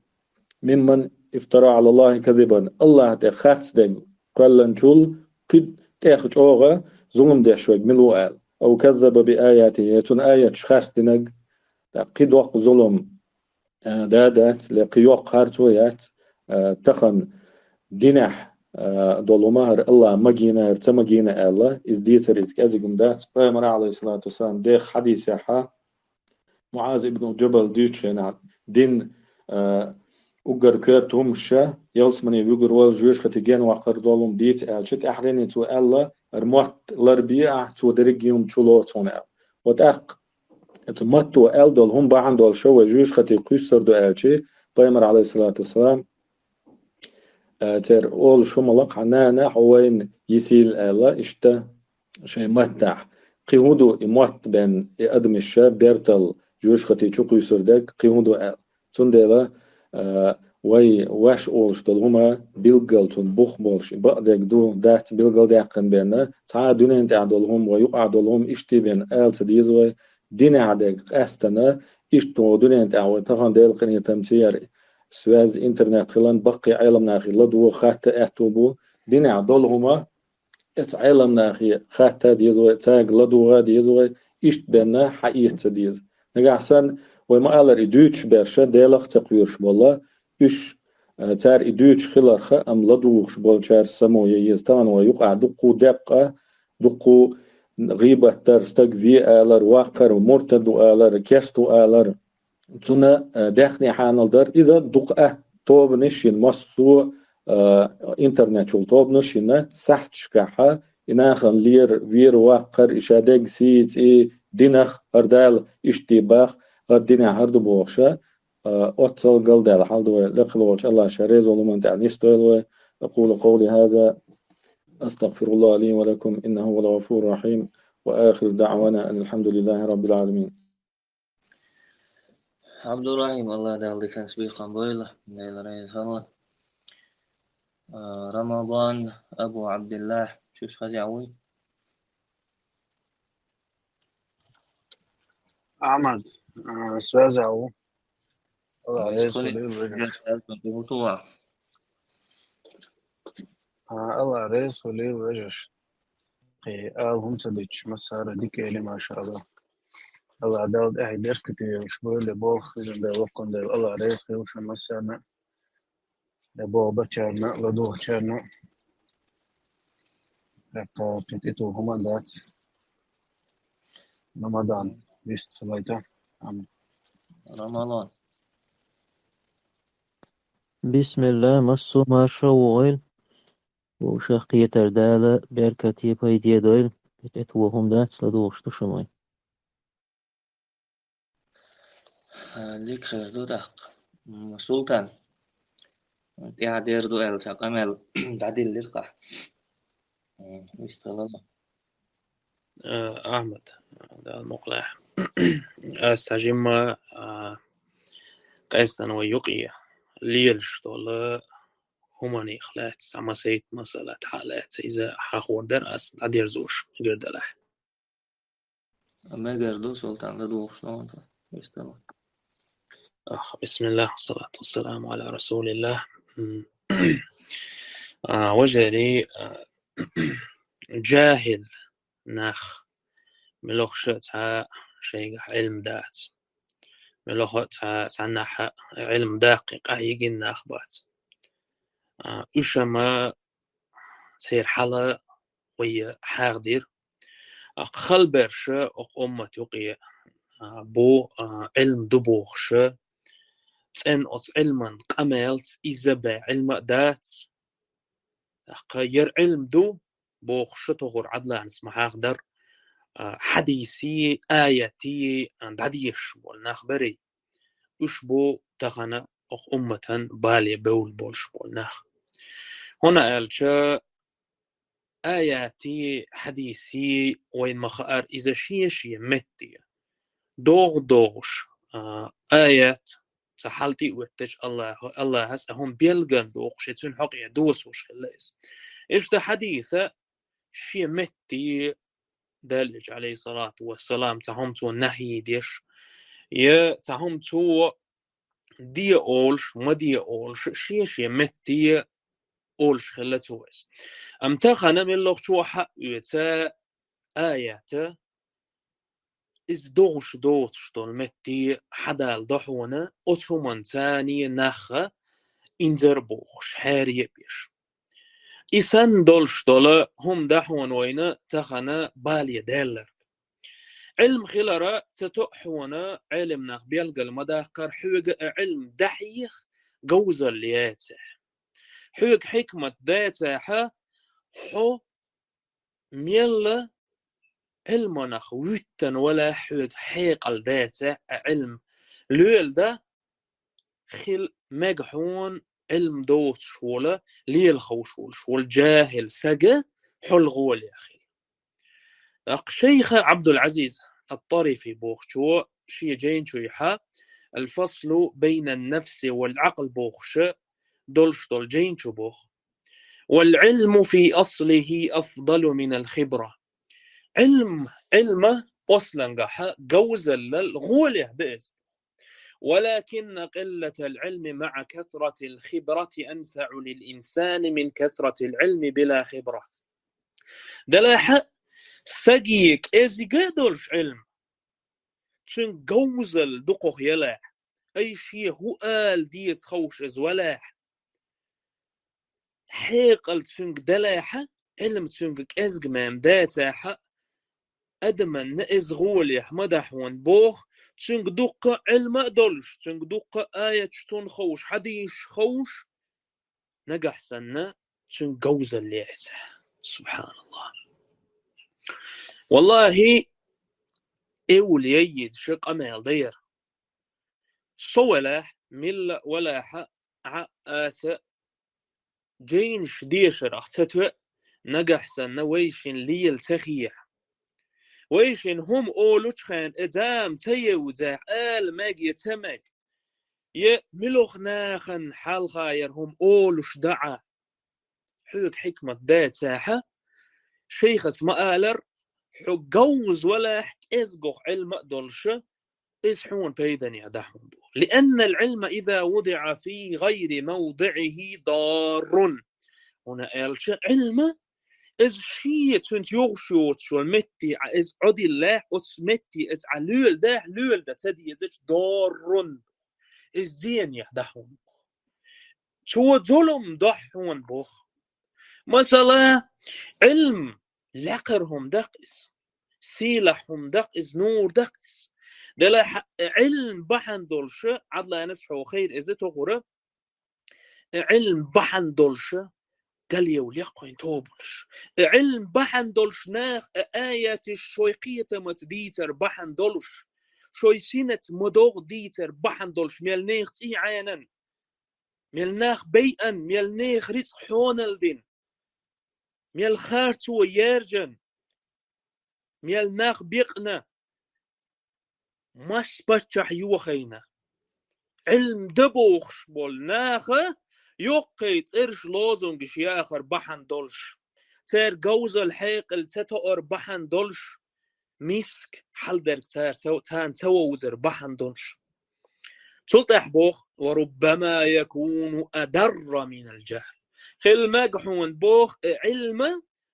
«Мимман ифтара Ӏала Аллахи казибан», Аллаха тӀе харц дерг кхоьллинчул кхин тӀех чӀогӀа зулам деш верг мила ву аьлла. «Ав каззаба би аятихи», я цунна аяташ харц динарг, тӀаккха кхин доккха зулам, а, да дац, ле кхин йоккха харцо яц, а, тахана динехь, а, долу хӀума хӀара Аллаха магийна, хӀара ца магийна аьлла, иза дийцар иза кӀезиг хӀума дац. Пайхамара, Ӏалайхиссалату вассалам, деха хьадисехьа, МуӀаз ибн Джабал дуьйцучу хенахь, дин, а, уггар коьрта хӀумаша, ялсамане вуьгур вала, жоьжахати ген ваккхар долу хӀума дийца аьлча, тӀаьхьаренна цо аьлла: «ХӀара мотт ларбе ахь, цо дерриге а хӀума чулоцу хьуна», аьлла. Ва тӀаккха оцу матто аьлла долу хӀума бахьана долуша вай жоьжахати кхуьссур ду аьлча, Пайхамар, Ӏалайхиссалату вассалам, а, церан олуш хӀума лакхахьа: «Нана, хьо вайна йисийла», аьлла, иштта шайн маттахь. Кхин хӀун ду и мотт бен и адамаша бертал жоьжахати чу кхуьйсур дерг, кхин хӀун ду аьлла. Цундела, а, вай ваьш олуш долу хӀума билггал цунна бух болуш, и бакъдерг ду, дац билгалдаьккхина бен, цхьа а дуьнен тӀехь долу хӀума, вай юкъахь долу хӀума иштта бен ала ца деза вай, динехь дерг къаьстана, иштта вай дуьнен тӀехь вай тахана Делан къинхетамца яра связь, интернет хилан, баккхий Ӏеламнахе ладогӀа хатта аьтту бу, динехь долу хӀума, эца Ӏеламнахе хатта деза вай, цаьрга ладугӀа деза вай, иштта бенна хьаэца деза. Нагахь санна, вай ма-аллара, и дуьйцуш берша Делах а ца кхоьруш болла, уьш, а, цара и дуьйцуш хиларха, амма ладугӀуш болчара само ян еза. Тахана вай юкъахь дуккху декъа, дуккху гӀийбат дар, стаг ве алар, ваккхар, муртад ву алар, керст ву алар. Цунна, а, даьхни хьанал дар. Иза дукха атта тобанаш йина, массо а, а, интернет чул тобанаш йина, сахьташкахьа, и нахана лер, вер, ваккхар, и ша дерг сийца, и динах, хӀара Дала иштта бах, хӀара динехь хӀара ду бохуша, а, оццал галдаьлла хьал ду вай. Лекхалволчу Аллаха ша реза волу хӀуманна тӀехь нисдойла вай. أقول قولي هذا، أستغفر الله لي ولكم، إنه هو الغفور الرحيم، وآخر دعوانا أن الحمد لله رب العالمين. Абдурахим, Аллах Дала диканца бекхам бойла, Дела реза хилла. А, Рамадан Абу Абдуллах, чуьш хаза вуй? Ахьмад, а, связь а ву. Аллах реза хилла, вежарий. А, Аллах реза хилла, вежарий. Кхин ала хӀума ца дича, массара дика эли, машаАллах. Аллах Дала тӀаьхье беркате йолуш бойла, болх хилла, Дала воккхун Дела, Аллах реза хилла шун массарна, я болх бачарна, ладугӀучарна. ТӀаккха кхин тӀе тоха хӀума а дац. Рамадан вистхилайта. Амин. Рамадан. Бисмилла, массо а марша вогӀийла. Вовшах кхетар Дала беркате пайде дойла. ТӀе тоха хӀума дац, ладугӀуш ду шу вай. Дика хир ду тӀаккха. М, Султан, тӀаьхьа дер ду аьлла, цхьа къамел дӀадиллира-кх. М, вистхилла. Э, Ахьмад, Дала мукъ лахь. Ас цхьа жимма, а, къаьстина вай юкъе лелаш долу хӀуманех лаьцна, цхьа масайт масала тӀехь лаьцна, иза хьахор дара ас, дӀадерзош мегар далахь. Мегар ду, Султан, ладугӀуш ду хьуна, вистхила. Ах, бисмиллах, салату вассаламу аля расулиллах. М. А, вежарий, а, жахӀил нах, муьлхха а цхьа шайгахь Ӏилма дац. Муьлхха а цхьа, цхьаннахьа Ӏилма даккхий къахь йигина нах бац. А, уьш-м церан хьал вай хьахдира. А, халберш окху уммат юкъе, а, бу, а, Ӏилма ду бохуш, цӀена оцу Ӏилман къамелца изза бен Ӏилма а дац. ТӀаккха яра Ӏилма ду бохуш, тохара Ӏадланас ма хьахадара, а, хьадисий, аятий, а, дӀадешаш болу нах барий. Уьш бу тахана окху умматан бале бевлла болуш болу нах. ХӀунда аьлча аятий, хьадисий вайна ма хаара иза шен-шен метте. ДогӀу догӀуш, а, аят, цхьа хьал тӀе а оьттуш, Аллахьа, Аллахьас а хӀума белгал доккхуш, я цуьнан хьокъехь досуш хилла иза. Иштта хьадиса шен метте Далла Элча, алейхиссалату вассалам, цхьа хӀума цо нахьий деш, я цхьа хӀума цо де олуш, ма де олуш, шен-шен метте олуш хилла цо иза. Амма тахана муьлххачо хьаоьцу аята, иза догӀуш доцуш долу метте хьадала до хьуна, оцу хӀуманца нах инзар а бохуш, хьерий а беш. И санна долуш долу хӀума до хьуна вайна тахана бале даьлларг. Ӏилма хилар ца тоъу хьуна, Ӏелам нах белгал ма даккхара, хьоьга а Ӏилма дӀахьеха, говзалла яцахь. Хьоьга хьикмат дацахь, хьо мелла Ӏилманах вуьттина валахь, хьоьга хьекъал дацахь, а Ӏилма лоьла дан хила мега хьуна Ӏилма доцуш волу, лела ховш волуш волу жахӀил сага хьол гӀоле хила. ТӀаккха шайха Ӏабдул-Ӏазиз ат-Тарифи бохучо шен жайна чуьйхьа «Ал-фаслу байна ан-нафси вал-Ӏакъл» бохуш долуш долу жайна чу боху: «Вал-Ӏилму фи аслихи афдалу минал-хибра». Ӏилм, Ӏилма ослангахьа говзаллал гӀоле дан иза. «Валакинна къиллатал-Ӏилми маӀа касратил-хибрати анфаӀу лил-инсани мин касратил-Ӏилми била хибра». Делахь а саге кӀезига а долуш Ӏилма, цуьнга говзалла дукхах ялахь, ай шен хӀу ала деза ховш иза валахь, хьекъал цуьнга далахь, Ӏилма цуьнга кӀезга-м дацахь, адаманна иза гӀолехь ма дахьон боху, цуьнга дуккха а Ӏилма а долуш, цуьнга дуккха а аяташ цунна ховш, хьадисаш ховш, нагахь санна цуьнга говзалла яцахь. СубхьаналлахӀ. Валлахьи, эвлаяй йида ша къамел дан яра. Со валахь, милла валахьа, Ӏа аса жайнаш дешарах ца тоьа, нагахь санна вайшин лела ца хехьа. Вайшин хӀума олучу хенна, э, зама ца евзахь, ала мега я ца мега, я муьлха нахана хьалха яра хӀума олуш даӀа, хьоьга хьикмат дацахьа, шайхас ма алар, хьо говза валахь, кӀезгох Ӏилма а долуша, иза хьуна пайдане дахьун бу. «Лианнал-Ӏилма иза вудиӀа фи гӀайри мавдиӀихӀи даррун». ХӀунда аьлча Ӏилма, иза шен цуьнца йогӀуш йоцуш йолу метте Ӏа иза Ӏодиллехь, оцу метте иза Ӏа лоьладахь, лоьлада ца дезачу даррун. Иза зенех дахьун бу. Цо зулам дахь хьуна боху. Масала, Ӏилм лакхара хӀума да-кх иза, сийлахь хӀума да-кх иза, нур да-кх иза. Делахь Ӏилма бахьана долуш, Ӏадланас хьо хайра иза тохура, Ӏилма бахьана долуш, галъевлла кхойн тобанаш. Ӏилма бахьана долуш наха аяташ шой кхетамаца дийцар бахьана долуш, шой синаца ма догӀу дийцар бахьана долуш, мел нехан цӀий Ӏенан, мел нах байъан, мел нехан рицкъ хьоналла дина, мел харцо яьржина, мел нах бекъна, масса паччахь йохайна. Ӏилма да бохуш болу наха йоккхай цӀераш, лозунгаш яхар бахьана долуш, церан говзалла хьекъал ца тоар бахьана долуш, миска хьалдерг цара ца, царна ца вовзар бахьана долуш. Цул тӀаьхьа боху: «Ва руббама якуну адарра минал джахл». Хила мега хьуна боху и Ӏилма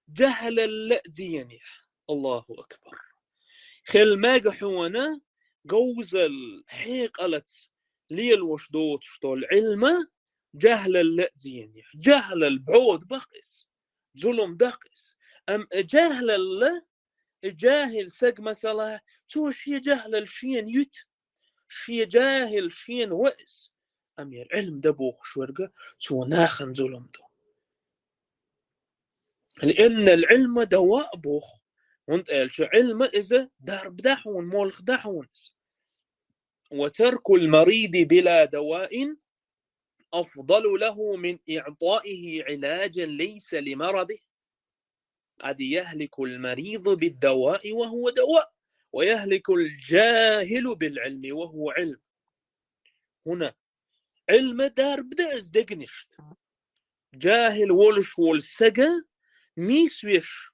джахьлалла а зенехь. Аллаху акбар. Хила мега хьуна говзалла хьекъалаца лелош доцуш долу Ӏилма джахьлалла а зенехь. Джахьлал бӀода бакъ иза, зулам дакъ иза. Амма и джахьлалла, и джахьил саг, масала, цо шен джахьлал шена юьту, шен джахьил шена ваъ иза. Амма яра Ӏилма да бохуш верг, цо нахана зулам ду. «Лианнал Ӏилма дава», боху, хӀунда аьлча Ӏилма иза дарба да хьуна, молха да хьуна иза. «Ва таркул мариди била даваин афдалу лаху мин иътаихи Ӏиладжан лайса ли марадихи. Къад яхликул мариду биддаваи ва хува дава, ва яхликул джахилу бил Ӏилми ва хува Ӏилм». ХӀунда Ӏилма дарба да иза дегнашта. Джахил волуш волу сага нийсвеш,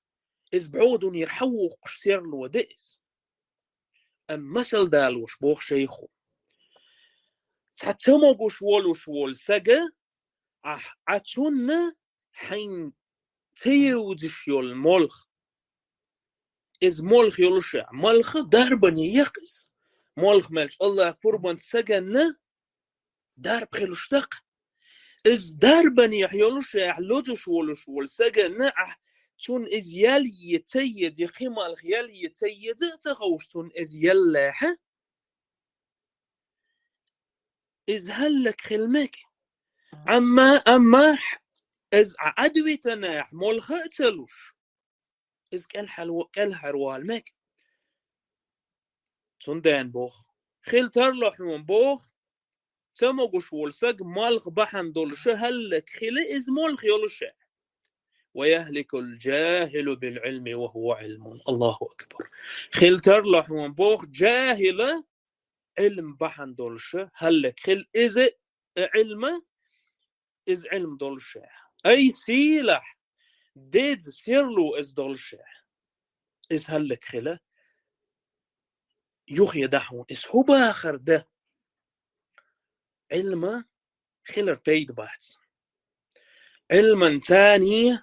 иза бӀодунера хьавухкуш серло да иза. Амма масал далош боху шайхо: цхьа ца могуш волуш волу сага, ахь, Ӏа цунна хьайн ца евзаш йолу молха. Иза молха йолуш а, молха дарбане яккха иза. Молха мелча Аллах пурбанца саганна дарба хилуш даккха. Иза дарбанехь йолуш а, лозуш волуш волу саганна ахь, цунна иза ял е ца еза, я кхин малх ял е ца еза а ца ховш, цунна иза яллехьа, иза хӀаллак хила мега. Амма, амма иза Ӏа Ӏадвитанехь, молха а ца луш, иза кӀелхьал-, кӀелхьарвала мега. Цундела боху: хила тарло хьуна боху, ца могуш волу саг молха бахьана долуш а хӀаллак хила, иза молха йолуш а. «Ва яхликул джахилу бил Ӏилми ва хува Ӏилмун». Аллаху акбар. Хила тарло хьуна боху, джахила Ӏилма бахьана долуш а хӀаллак хила, иза а Ӏилма, иза Ӏилма долуш а. Ай сийлахь, деза серло иза долуш а. Иза хӀаллак хила, юххе дахьа хьуна. Иза хӀун бахар да? Ӏилма хилар пайда бац. Ӏилман цани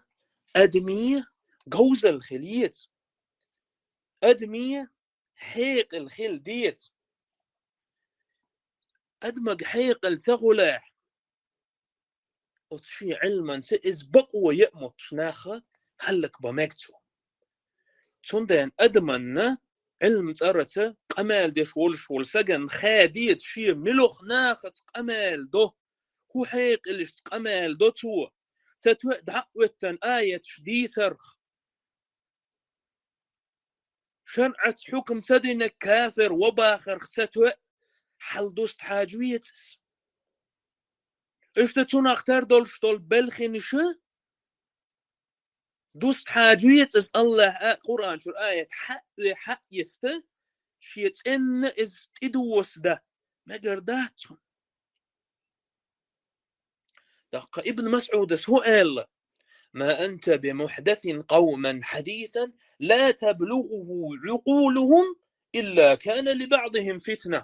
адми говзал хила еза. Адми хьекъал хила деза. Адамага хьекъал ца хуьлахь, оцу шен Ӏилманца иза бакъо яа моттуш наха хӀаллак бан мега цо. Цундела адаманна Ӏилма цӀараца къамел деш волуш волу сагана хаа деза шен муьлха нахаца къамел до, хӀун хьекъалшца къамел до цо, ца тоьа дӀа а оьттан аяташ дийцарх, шарӀаца хьукам ца динарг кафир ва бахарх ца тоьа, хьал дуста хьажа веза иза. Иштта цунах тардолуш долу белхинаш а дуста хьажа веза иза. Аллаха а Къуръан чуьра аят хьаъ ве хьаъ йиста, шен цӀенна иза тӀедоса дан мегар дац цунна. ТӀаккха Ибн МасӀудас хӀун аьлла: «Ма анта би мухьдасин къавман хьадисан ла таблугӀуху Ӏукъулухум илла кана ли баӀдихим фитна».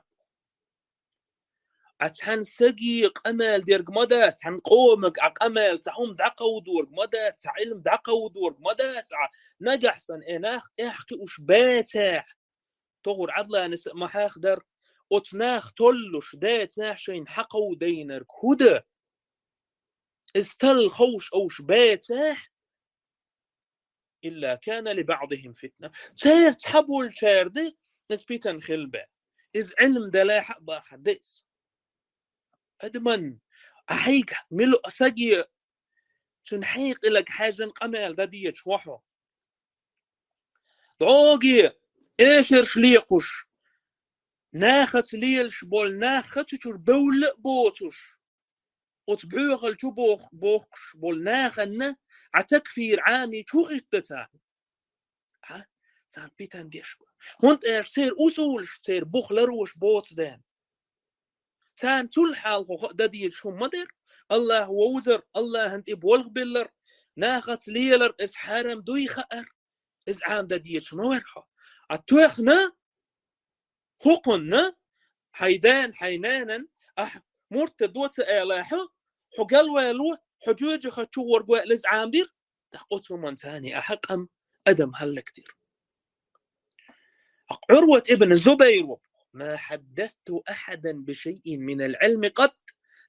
Ӏа цхьана саги къамел дерг ма дац, цхьана къомага Ӏа къамел, цхьа хӀума дӀакховдорг ма дац, цхьа Ӏилма дӀакховдорг ма дац Ӏа, нагахь санна э нах тӀаьхьакхиуш бацахь, тохур Ӏадланас а ма хьахадар, оцу наха толлуш дацахь шайна хьакховдайнарг хӀун дан? Иза талла ховш овш бацахь, إلا كان لبعضهم فتنة. Церан цхьаболчаьрда из питана хилла бен. Из Ӏилма далахь а бахар да из. Адаман, а хьайга мила а саге цун хьекъалга хьаьжжина къамел дан дезаш ва хьо. ДӀоге эшарш лекхуш, нахаца лелаш болу нах цу чуьра бевлла а боцуш, оцу бӀоьхалла чу бох-, бохкуш болу нахана Ӏа такфир Ӏамийча хӀун хӀитта царна? Хьа? Царна питана деш бу. ХӀунда аьлча церан усулаш, церан бух ларъеш боцу дела. Царна цул хьалха хаа дан дезаш хӀума ма дара. АллахӀ вовзар, АллахӀан тӀе болх биллар, нахаца лелар, иза хьарам дуй хаар, иза Ӏамадан дезаш ма вара хьо. А тоьхна хӀокхунна, хьайн дена, хьайн нанна, ахь муртад ву ца алахь, хьо галваьлла ву, хьо жоьжахати чу гӀоргваьлла иза Ӏамадира, тӀаккха оцу хӀуманца ахьа къам адам хӀаллакдира. Ӏурват ибн Зубайр: ما حدثت أحدا بشيء من العلم قط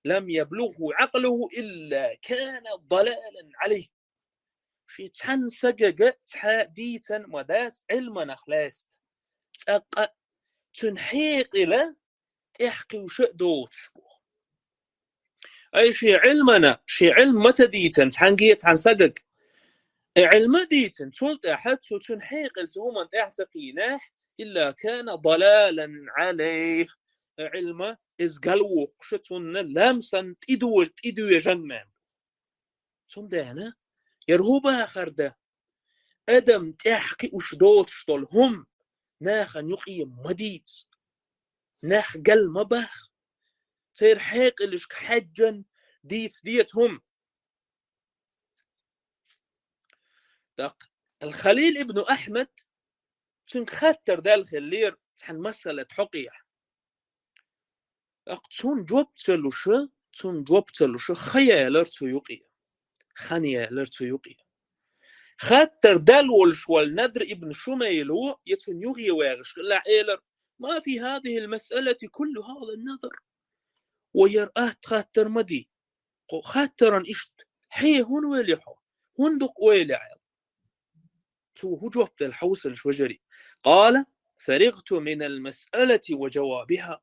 لم يبلغه عقله إلا كان ضلالا عليه. Шен цхьанна сагага цхьа дийцина ма дац Ӏилманах лаьцна, цкъа а цуьнан хьекъал тӀехь кхуьуш а доцуш бу. Ай шен Ӏилмана, шен Ӏилма ма ца дийцина цхьаьнгге а цхьана сагага, и Ӏилма а дийцина, цул тӀаьхьа цу цуьнан хьекъал цу хӀуманна тӀехь ца кхийнехь, إلا كان ضلالا عليه. И Ӏилма иза галвоккхуш а цунна лам санна тӀедожа-, тӀедожан мел. Цундела, яра хӀун бахар дан? Адам тӀехь кхуьуш доцуш долу хӀума нахана юкъе ма дийца. Нах гал ма баха. Церан хьекъалшка хьаьжжина дийца деза хӀума. ТӀаккха ал-Халил ибн Ахьмад, цуьнга хаттар даьлла хиллера цхьана масалат хьокъехь. ТӀаккха цунна жоп ца луш, цунна жоп ца луш, хан ялара цу юкъе. Хан ялара цу юкъе. Хаттар даьлла волуш волу Надр ибн Шумайл ву, я цунна юххе вагӀаш хилла, элира: ما في هذه المسألة كل هذا النظر. Ва яра атта хаттар ма ди. Кху хаттаран иштта хье хӀунда вели хьо? ХӀунда дукха ойла яьлла? Цо хӀун жоп делла хьовсалаш, вежарий? قال: فرغت من المسألة وجوابها.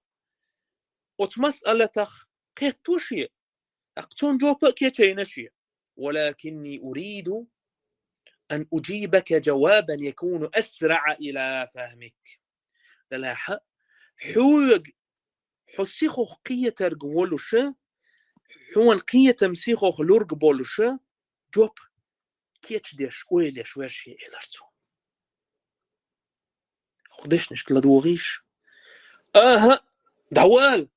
Оцу масъалатах кхетта ву шен, тӀаккха цунна жоп а кечйина шен. ولكني أريد أن أجيبك جوابا يكون أسرع إلى فهمك. Делахь а, хьоьга, хьо сихох кхетарг волуш а, хьуна кхетам сихох лург болуш а, жоп кечдеш, ойла еш вер шен, элира цо. ХӀокху дешнашка ладогӀийша. АхӀа, дӀавала,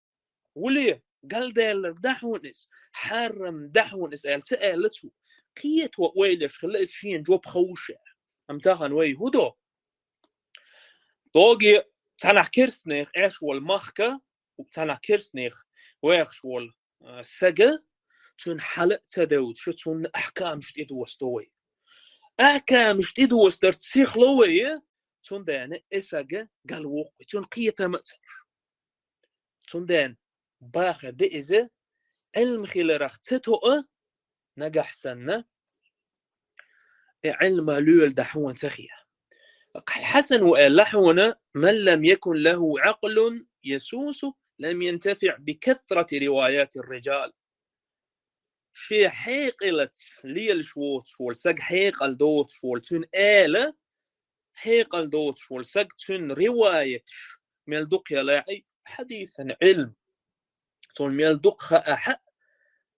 вуьле, галдаьлларг да хьуна иза, хьарам да хьуна иза аьлла ца аьлла цо. Кхета ойла еш хилла иза шена жоп ховша. Амма тахана вай хӀун до? Доге цхьанхьа керстанех Ӏеш волу махка, цхьанхьа керстанех вехаш волу, а, сага, цуьнан хьала а ца девзаш, цунна ахкамаш тӀедосадо вай. Ахкамаш тӀедосадарца сихло вай, цундела и сага галвоккху, цунна кхетам а ца луш. Цундела бахар ду иза, Ӏилма хиларах ца тоъа, нагахь санна, и Ӏилма лоьла дан хьуна ца хиъна. Хьасан ву аьлла хьуна: من لم يكن له عقل يسوسه لم ينتفع بكثرة روايات الرجال. Шен хьекъалца лелаш воцуш волу, сага хьекъал доцуш волу, цуьнан эла хьекъал доцуш волу сага, цуьнан риваяташ мел дукха ялахь а, хьадисан Ӏилма цунна мел дукха хаахь а,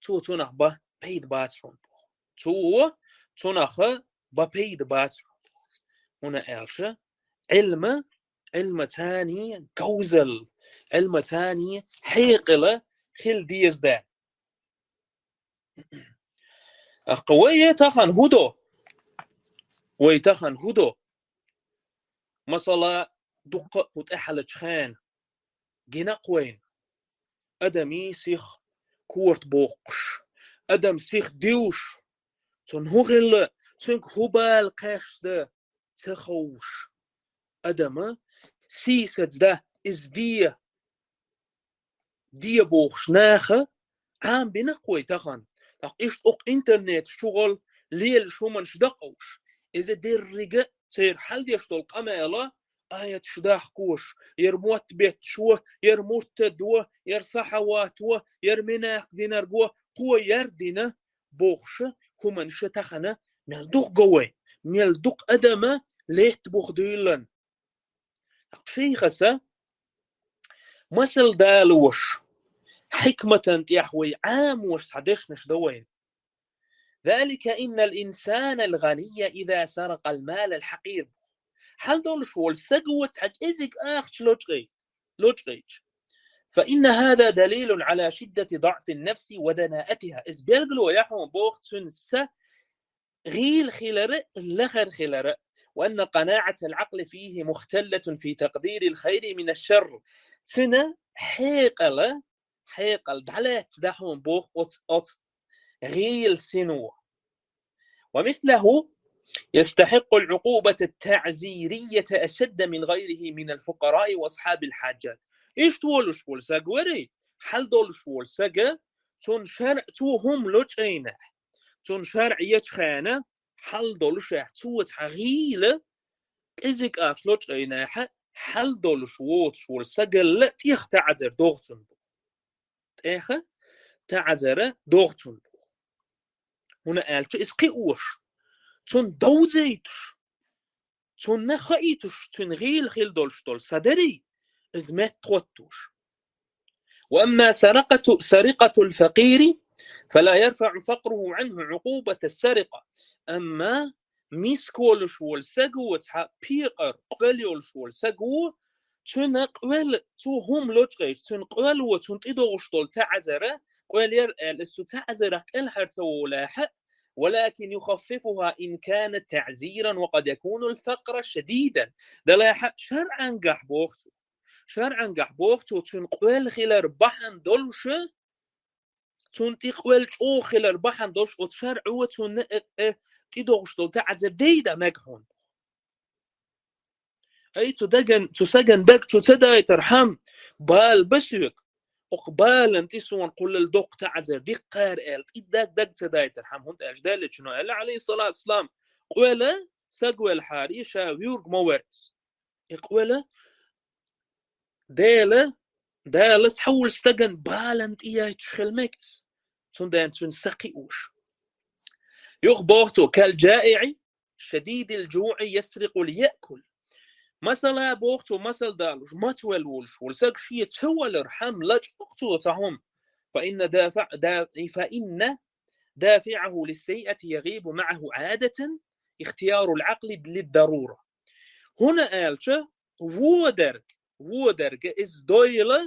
цо цунах бан пайда бац хьуна боху. Цо цунах бан пайда бац хьуна боху. ХӀунда аьлча Ӏилма, Ӏилма цани говзал, Ӏилма цани хьекъала хила деза даьлла. Ахкха вай тахана хӀун до? Вай тахана хӀун до? Масала, дуккха а кху тӀаьхьалчу хенахь гина-кх вайна адамийн сих корта боккхуш, адам сих дивш, цунна хӀун хилла, цуьнга хӀун бала кхаьчна ца ховш, адама сийсаза дан, иза де, де бохуш наха Ӏамабина-кх вай тахана. ТӀаккха иштта оцу интернеташ чухула лелаш хӀуманаш дакъовш, Иза деррига церан хьалдеш долу къамела аяташ дахкош, яр мотт бетташ во, яр муртад во, яр сахьават во, яр минах динарг во, кхо яр дина бохуша, хӀуманаш тахана мел дукха го вай, мел дукха адама летта буха дуьйлан. Шайхаса масал далош, хьикматан тӀехь вай Ӏамош цхьа дешнаш дан вайна. ذلك إن الإنسان الغني إذا سرق المال الحقير. Хьал долуш волу сага цхьа кӀезиг ахча лочкъий-, лочкъийча. فإن هذا دليل على شدة ضعف النفس ودناءتها. Иза билгало яхьун боху цуьнан са гӀийла хилара, лахара хилара. وأن قناعة العقل فيه مختلة في تقدير الخير من الشر. Цуьнан хьекъала хьекъал дӀалаьцна дахьун боху оцу, оцу гӀийла сино. ومثله يستحق العقوبة التعزيرية أشد من غيره من الفقراء وأصحاب الحاجات. Иштта волуш волу саг варий, хьал долуш волу сага, цунна шаръ цо хӀума лочкъийна, цунна шаръ ечу хена хьал долуш ахь цо цхьа гӀийла кӀезиг ахча лочкъийнехь, хьал долуш воцуш волу сагалла тӀех таӀазар догӀу цунна бу. ТӀеха таӀазара догӀу цунна бу. ХӀунда аьлча иза кхиош, цунна довзийтуш, цунна хаийтуш, цуьнан гӀийла хила долуш долу са дарий, иза меттахӀоттуш. وأما سرقة، سرقة الفقير فلا يرفع فقره عنه عقوبة السرقة. Амма миска волуш волу сага, цхьа пекъар къоьлла йолуш волу сага, цуьнан къоьлла, цо хӀума лочкъийча, цуьнан къоьлла, цунна тӀедогӀуш долу таӀазара, къоьлла яра аьлла, иза цу таӀазарах кӀелхьара ца волахь, ولكن يخففها إن كانت تعزيرا وقد يكون الفقر شديدا. Делахь шаръангахь боху цо. Шаръангахь боху цо, цуьнан къоьлла хилар бахьана долуша, цунна тӀе къоьлла чӀогӀа хилар бахьана долуш, оцу шаръо цунна э, э, тӀедогӀуш долу таӀазар дайда мега хьуна. Ай, цу даган, цу саган даг чу ца дайтархьама, бала ба соьга, окху балан тӀе суна кхуллал доккха таӀазар диккхара аьлла, тӀе даг, даг ца дайтархьама, хӀунда аьлча Деллачуно аьлла, Ӏалайхиссалату вассалам, къоьлла саг велхьара, и ша вуьйриг ма вара иза. И къоьлла Дела, Дала цхьа волчу стагана балан тӀе яйтуш хила мега иза. Цундела цуьнан са кхиош. Юха боху цо, كالجائع شديد الجوع يسرق ليأكل. Масала, боху цо, масал далуш, мацвелла волуш волу саг шен ца валархьама лачкъу цо цхьа хӀума. فإن دافع، دا، فإن دافعه للسيئة يغيب معه عادة اختيار العقل للضرورة. ХӀунда аьлча, водарг, водарга иза дойла,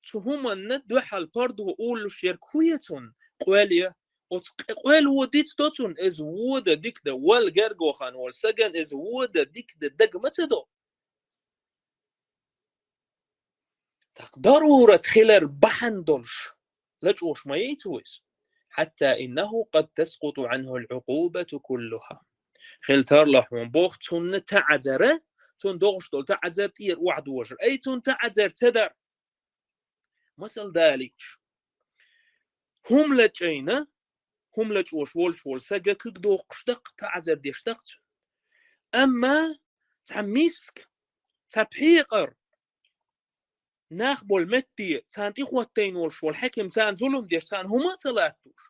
цу хӀуманна дуьхьал пардо уллуш ерг хӀун я цунна? Къоьлла я. Оцу къ-, къоьлла вон дицдо цунна, иза вода дика дан, вала герга вахана волу сагана иза вода дика дан дага ма ца до. ТӀаккха дарурат хилар бахьана долуш лачкъош ма яй цо иза. حتى إنه قد تسقط عنه العقوبة كلها. Хила тарло хьуна боху цунна таӀазара, цунна догӀуш долу таӀазар тӀера охьадожар. Ай, цунна таӀазар ца дар. Масал далийча, хӀума лачкъийна, хӀума лачкъош волуш волу сага куьг доккхуш даккха, таӀазар деш даккха цунна. Амма цхьа миска, цхьа пхьекъар, нах болу метте, царна тӀехӀоттайна волуш волу хьаькам, царна зулам деш, царна хӀума а ца латтош,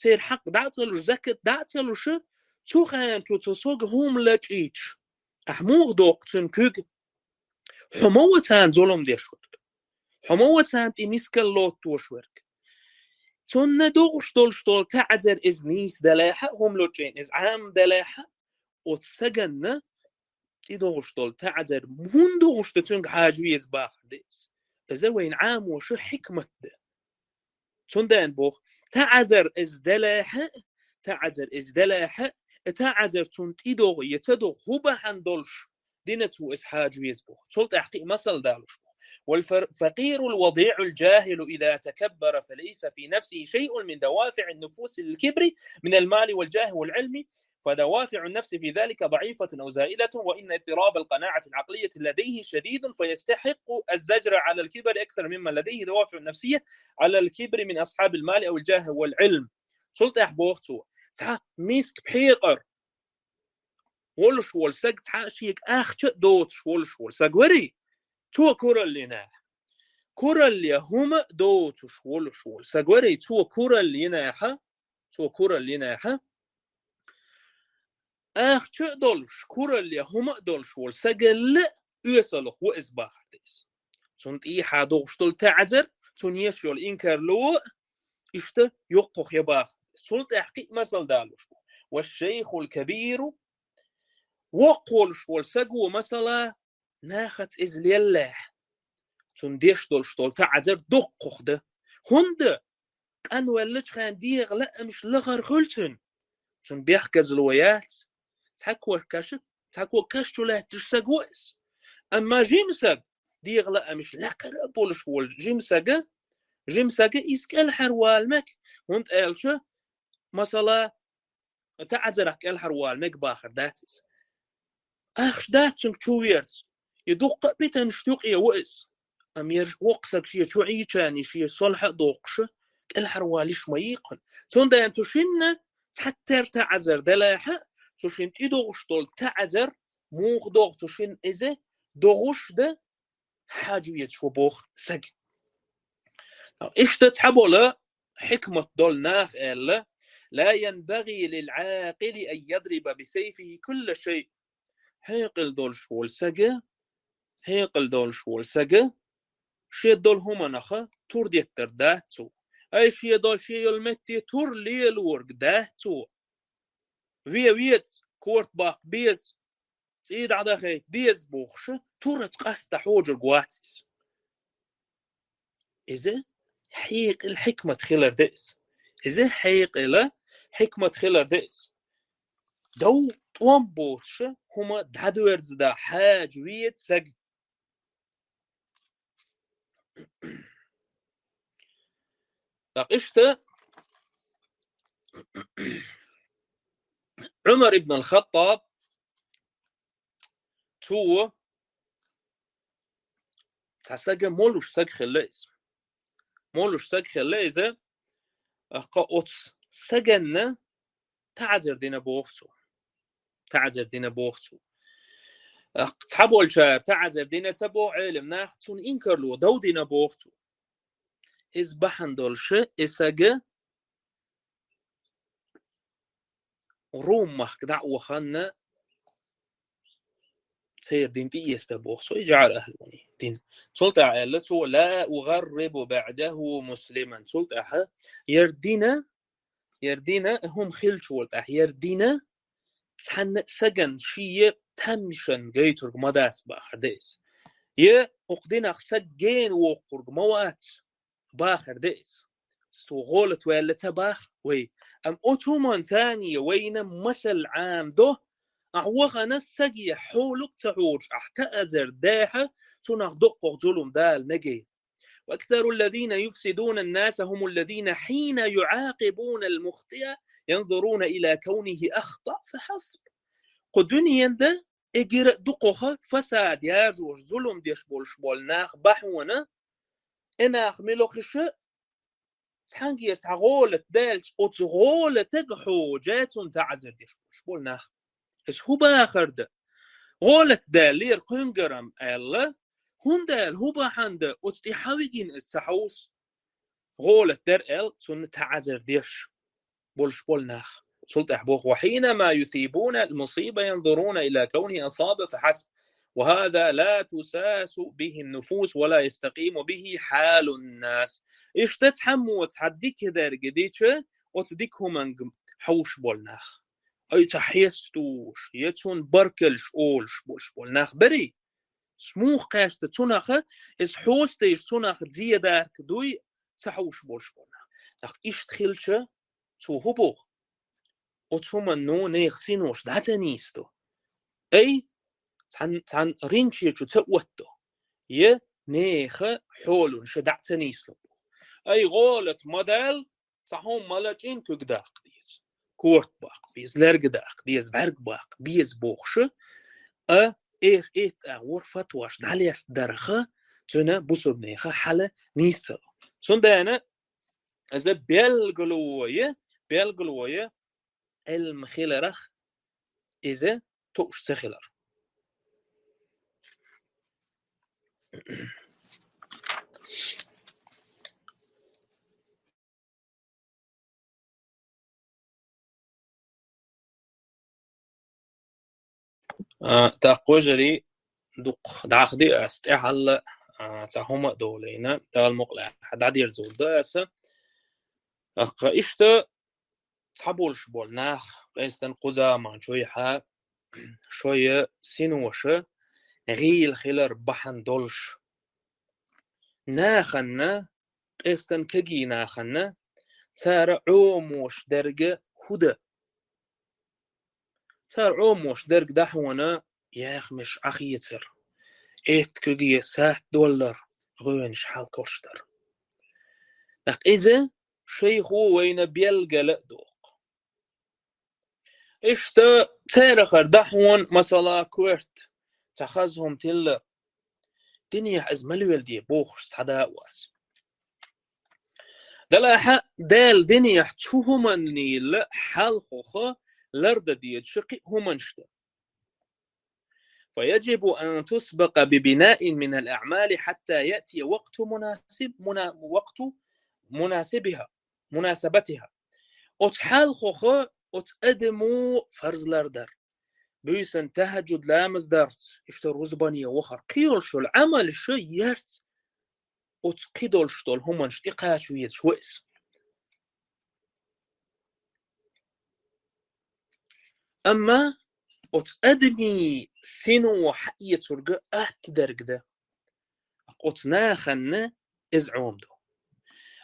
церан хьакъ дӀа а ца луш, закат дӀа а ца луш, цу хенчу цу сога хӀума лачкъийча, ахь муха доккху цуьнан куьг? Хьо ма ву царна зулам деш верг. Хьо ма ву царна тӀе мискал лоттош верг. Цунна догӀуш долуш долу таӀазар иза нийса далахь а, хӀума лочкъийна иза Ӏама далахь а, оцу саганна тӀедогӀуш долу таӀазар хӀунда догӀуш ду, цуьнга хьажа веза бахар ду иза. Иза вайна Ӏамоша хьикмат ду. Цундела боху, таӀазар иза далахь а, таӀазар иза далахь а, и таӀазар цунна тӀедогӀу я ца догӀу, хӀун бахьана долуш дина цо иза хьажа веза боху. Цул тӀаьхьа кхин а масал далуш боху. والفقير الوضيع الجاهل إذا تكبر فليس في نفسه شيء من دوافع النفوس للكبر من المال والجاه والعلم، فدوافع النفس في ذلك ضعيفة أو زائلة، وإن اضطراب القناعة العقلية لديه شديد، فيستحق الزجر على الكبر أكثر ممن لديه دوافع نفسية على الكبر من أصحاب المال أو الجاه والعلم. Цул тӀаьхьа боху цо, цхьа миска пхьекъар, волуш волу саг цхьа а шега ахча а доцуш волуш волу саг варий, цо кураллина. Куралле хӀума а доцуш волуш волу саг варий, цо кураллинехьа, цо кураллинехьа, ахча а долуш, куралле хӀума а долуш волу сагалла а оьсалгӀа ву иза бахар деза. Цунна тӀехьа догӀуш долу таӀзар, цунна еш йолу инкарло а, иштта йоккхах я бахар деза. Цул тӀаьхьа кхин а масал далуш бу. Ва шайхул кабиру, воккхолуш волу саго, масала, нахаца иза леллехь, цунна деш долуш долу таӀзар доккхах дан. ХӀунда? Къанвеллачхьана дегӀан лаамаш лахара хуьлу цуьнан. Цунна бехказло яц. Цхьа кошкаш, цхьа кошкаш чу лаьтташ саг ву иза. Амма жима саг, дегӀан лаамаш лакхара а болуш волу жима сага, жима сага иза кӀелхьарвала мега, хӀунда аьлча, масала, таӀзарах кӀелхьарвала мега бахар дац иза. Ахча дац цуьнга чу верца. И дуккха а питанаш юкъе ву иза. Амма ерш воккха саг шен чу Ӏийчарна, шен солхьа а доккхуш, кӀелхьарвалиш ма йийкхина. Цундела цу шинна цхьатерра таӀзар делахьа, цу шин тӀедогӀуш долу таӀзар муха догӀу цу шин иза догӀуш дан хьаьжа везаш ву боху саг. Иштта цхьаболу хьикмат долу нах аьлла: «Ла янбагӀи лил Ӏакъили ан ядриба бисайфихи кулла шай». Хьекъал долуш волу сага, хьекъал долуш волу сага, шен долу хӀуманах тур деттар дац цо. Ай, шен долу, шен йолу метте тур лелорг дац цо. Ве веза, корта баккха беза, цӀий дӀадахийта деза бохуш, тураца къаста хьожург вац иза. Иза хьекъал хьикмат хилар ду иза. Иза хьекъал хьикмат хилар ду иза. Дов тӀом боцуш хӀума дӀадоьрзу дан хьаьжа веза саг. ТӀаккха иштта Ӏумар ибн ал-Хаттаб, цо цхьа сага молуш саг хилла иза. Молуш саг хилла иза, ахкха оцу саганна таӀзар дина боху цо. ТаӀзар дина боху цо. Ахкха цхьаболчара таӀзар дина ца боху Ӏелам нах, цунна инкарло дов дина боху цо. Иза бахьана долуш, и сага Рум махка дӀа а ваханна, церан дин тӀеэцна боху цо, и жӀар ахӀлуни дин. Цул тӀаьхьа аьлла цо: «Ла угӀаррибу баӀдаху муслиман». Цул тӀаьхьа яр дина, яр дина, хӀума хилча волу тӀаьхьа яр дина, цхьанна а саган шен тамашийна гайтург ма дац бахар ду иза. Я укх динах саг гена воккхург ма вац бахар ду иза. Цо гӀолат ваьлла ца баха вай. Амма оцу хӀуманца вайна масал Ӏамадо, ахь вахана саге хьолуг ца хьожуш, ахь таӀзар дахьа, цунах доккхах зулам дала мегий. «وأكثر الذين يفسدون الناس هم الذين حين يعاقبون المخطئ ينظرون إلى كونه أخطأ فحسب». Кху дуьненда эгира а дукхаха фасад яржош, зулам деш болуш болу нах бахьана, и нах мила хиша, цхьаьнгара цхьа гӀолат даьлча, оцу гӀолатага хьожа цунна таӀзар деш болуш болу нах. Иза хӀун бахар ду? ГӀолат даьллера кхуьнгарам аьлла, хӀунда аьлла, хӀун бахьана ду, оцу тӀе хьан вигина иза ца хьовса? ГӀолат дара аьлла, цунна таӀзар деш болуш болу нах. Цул тӀаьхьа боху: «وحينما يصيبون المصيبة ينظرون إلى كونه أصاب فحسب. وهذا لا تساس به النفوس ولا يستقيم به حال الناس». Иштта цхьаммо цхьа дика дерг дича, оцу дика хӀуманга хьовш болу нах. Ай, ца хьестуш, я цунна баркаллаш олуш болуш болу нах барий? Смух кхаьчта цунаха, иза хьостайш цунаха зедарка дуй, ца хьовш болуш болу нах. ТӀаккха иштта хилча, цо хӀун боху? Оцу хӀуманна нехан синош дӀа ца нийсадо. Ай, цхьан, цхьан ринчечу ца оттадо. Я нехан хьоланаш дӀа ца нийсадо. Ай, гӀолат ма даьлла, цхьа хӀума ма лачкъийна куьг даккха деза. Корта баккха беза, лерг даккха деза, бӀаьрг баккха беза бохуша, а, эх, эттӀа вор фатваш дӀалестадарха, цуьнан бусурнеха хьала нийса ца ло. Цундела иза белгалоя, белгалоя, Ӏилма хиларах, иза тууш ца хилар. А, тӀаккха, вежарий, дукха дӀахди ас тӀехьалла, а, цхьа хӀума а долийна, Дала мукъ лахь, дӀадерзор ду аса. ТӀаккха иштта цхьаболуш болу нах, къаьстина кху заман чуьйхьа, шоя синоша гӀийла хилар бахьана долуш. Нахана, къаьстина кегий нахана, цара Ӏомош дерг хӀу дан? Цара Ӏомош дерг дахьона яхамаш Ӏахецар, этта куьге сатта доллар, гӀоьнаш хьалкхуьссур. ТӀаккха иза шайхо вайна билгала а доккху. Иштта церахара дахьона, масала, коьрта цхьа хаза хӀума тилла, динехь иза ма леладе бохуш цхьа да а вац. Делахь а, Дала динехь цу хӀуманнийла хьалхоха лардан дезаш кхин а хӀуманаш ду. فيجب أن تسبق ببناء من الأعمال حتى يأتي وقت مناسب، منا-، وقت مناسبها، مناسبتها. Оцу хьалхоха оцу адамо фарз лардар. Буьйсанна тахӀаджуд ламаз дарца, иштта рузбане вахар, кхин йолуш йолу Ӏамалш ярца, оцу кхидолуш долу хӀуманаш тӀекхача везаш ву иза. Амма оцу адамийн сино хьаэцург атта дерг дан. Оцу нахана иза Ӏомадо.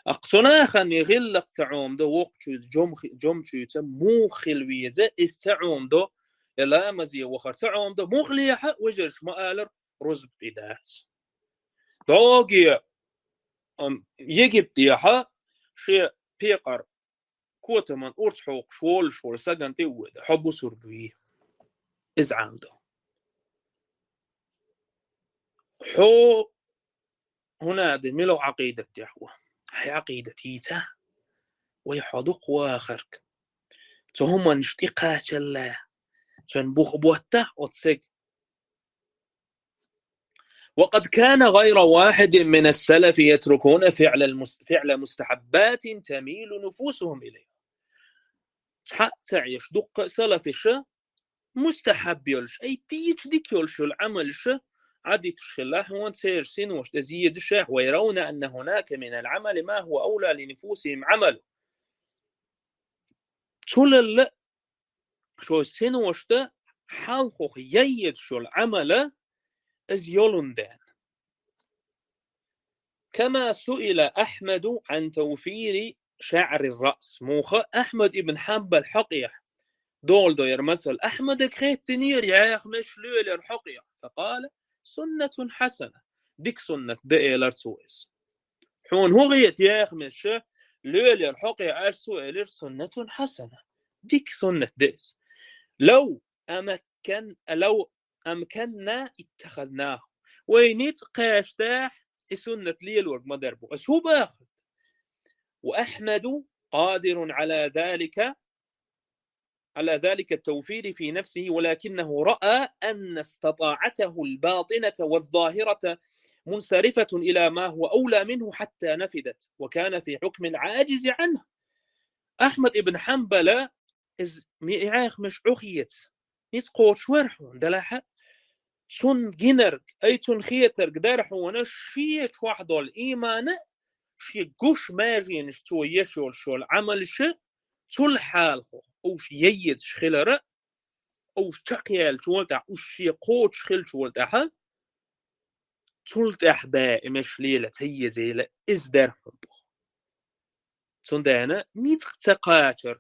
Аккха цу нахана гӀиллакх ца Ӏомадо, воккхачуьйца, жом-, жомчуьйца муха хила веза, иза ца Ӏомадо, я ламазе вахар ца Ӏомадо, муха лехьа, вежарша ма-аллара, рузба тӀе дац. Догий, ам, Египтехьа шен пекъар котаман урс хьокхуш волуш волу сагана тӀе а воьду, хьо бусург вий. Иза Ӏамадо. Хьо хӀунда мила Ӏакъидат тӀехь ву? Хьайн Ӏакъидат йийца? Вай хьо дукха вахарг. Цу хӀуманаш тӀекхачалла, цуьнан бух боттахь оцу сага. وقد كان غير واحد من السلف يتركون فعل المس-، فعل مستحبات تميل نفوسهم إليها. Цхьаъ ца Ӏеш, дуккха а салафаша мустахьаб йолуш, ай, дийца дика йолуш йолу Ӏамалш Ӏадитуш хилла, хьуна церан синошта иза езаш, ويرون أن هناك من العمل ما هو أولى لنفوسهم عمله. Цулалла шайн синошта хьалхох яйъеш йолу Ӏамал иза йолун ден. كما سئل أحمد عن توفير شعر الرأس. Муха Ахьмад ибн Хьанбал хьокъехь дола дойра масал. Ахьмадага хеттинера яхамаш лелар хьокъехь. فقال: سنة حسنة. Дика суннат да, элар цо иза. Хьуна хӀун хета яхамаш лелар хьокъехь аьлча, цо элира: سنة حسنة. Дика суннат да иза. لو أمكن-، لو أمكنا اتخذناه. Вай ницкъ кхаьччахь, и суннат лелорг ма дара бу. Ас хӀун боху? وأحمد قادر على ذلك، على ذلك التوفير في نفسه، ولكنه رأى أن استطاعته الباطنة والظاهرة منصرفة إلى ما هو أولى منه حتى نفدت، وكان في حكم العاجز عنه. Ахьмад ибн Хьанбала иза ме-, яхамаш Ӏохеца ницкъ кхочуш вара хьуна, делахь а цунна гинарг, ай, цунна хетарг дара хьуна шен чохь долу ийман а, шен гуш маженаш цо еш йолуш йолу Ӏамалш а, цул хьалхох уьш яйъеш хилар а, уьш чекхъяьллачул тӀаьхьа, уьш шен кхочуш хиллачул тӀаьхьа, цул тӀаьхьа даимаш лела ца езийла, иза дара хьуна боху. Цундела ницкъ ца кхачар.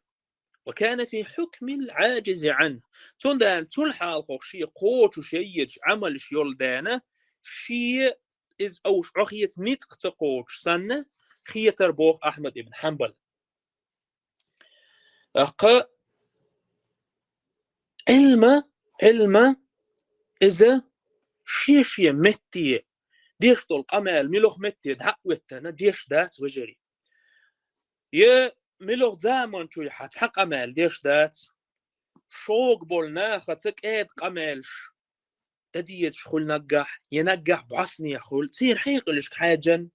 وكان في حكم العاجز عنه. Цундела цул хьалхох шен кхочуш яйъеш Ӏамалш йолу дена, шен иза уьш Ӏохеца ницкъ ца кхочуш санна, хетар боху Ахьмад ибн Хьанбал. ТӀаккха Ӏилма, Ӏилма иза шен-шен метте, деш долу къамел муьлха метте дӀа а оьттина, деш дац, вежарий. Я муьлха заман чуьйхьа цхьа къамел деш дац. шога болу нахаца кӀеда къамелаш дан дезаш хуьлу наггахь, я наггахь бӀостанехьа хуьлу, церан хьекъалшка хьаьжжина.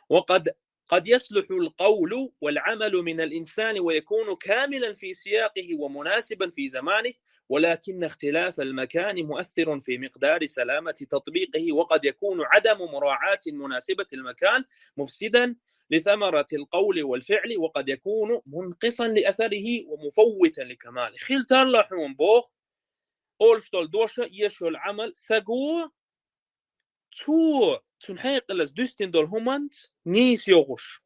وقد قد يصلح القول والعمل من الإنسان ويكون كاملا في سياقه ومناسبا في زمانه، ولكن اختلاف المكان مؤثر في مقدار سلامة تطبيقه، وقد يكون عدم مراعاة مناسبة المكان مفسدا لثمرة القول والفعل، وقد يكون منقصا لأثره ومفوتا لكماله. Хила тарло хьуна боху, олуш долу дош а, еш йолу Ӏамал саго, цо, цуьнан хьекъалца дуьстина долу хӀуманца нийса йогӀуш,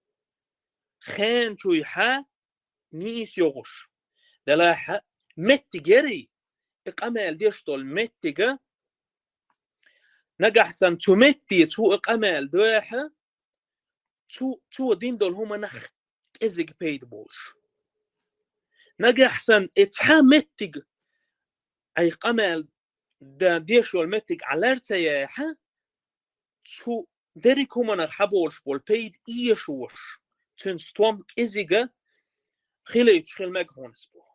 хенан чуьйхьа нийса йогӀуш. Делахь а меттиг ярий, и къамел деш долу меттига, нагахь санна цу метте цо и къамел дехьа, цу, цо дина долу хӀуманах кӀезиг пайда болуш. Нагахь санна и цхьа меттиг, айхьа къамел дан деш йолу меттиг Ӏа лар ца яхьа, цу дерриг хӀуманах хьаболуш болу пайда эшош, цуьнан стом кӀезига хилийтуш хила мега хьуна аса боху.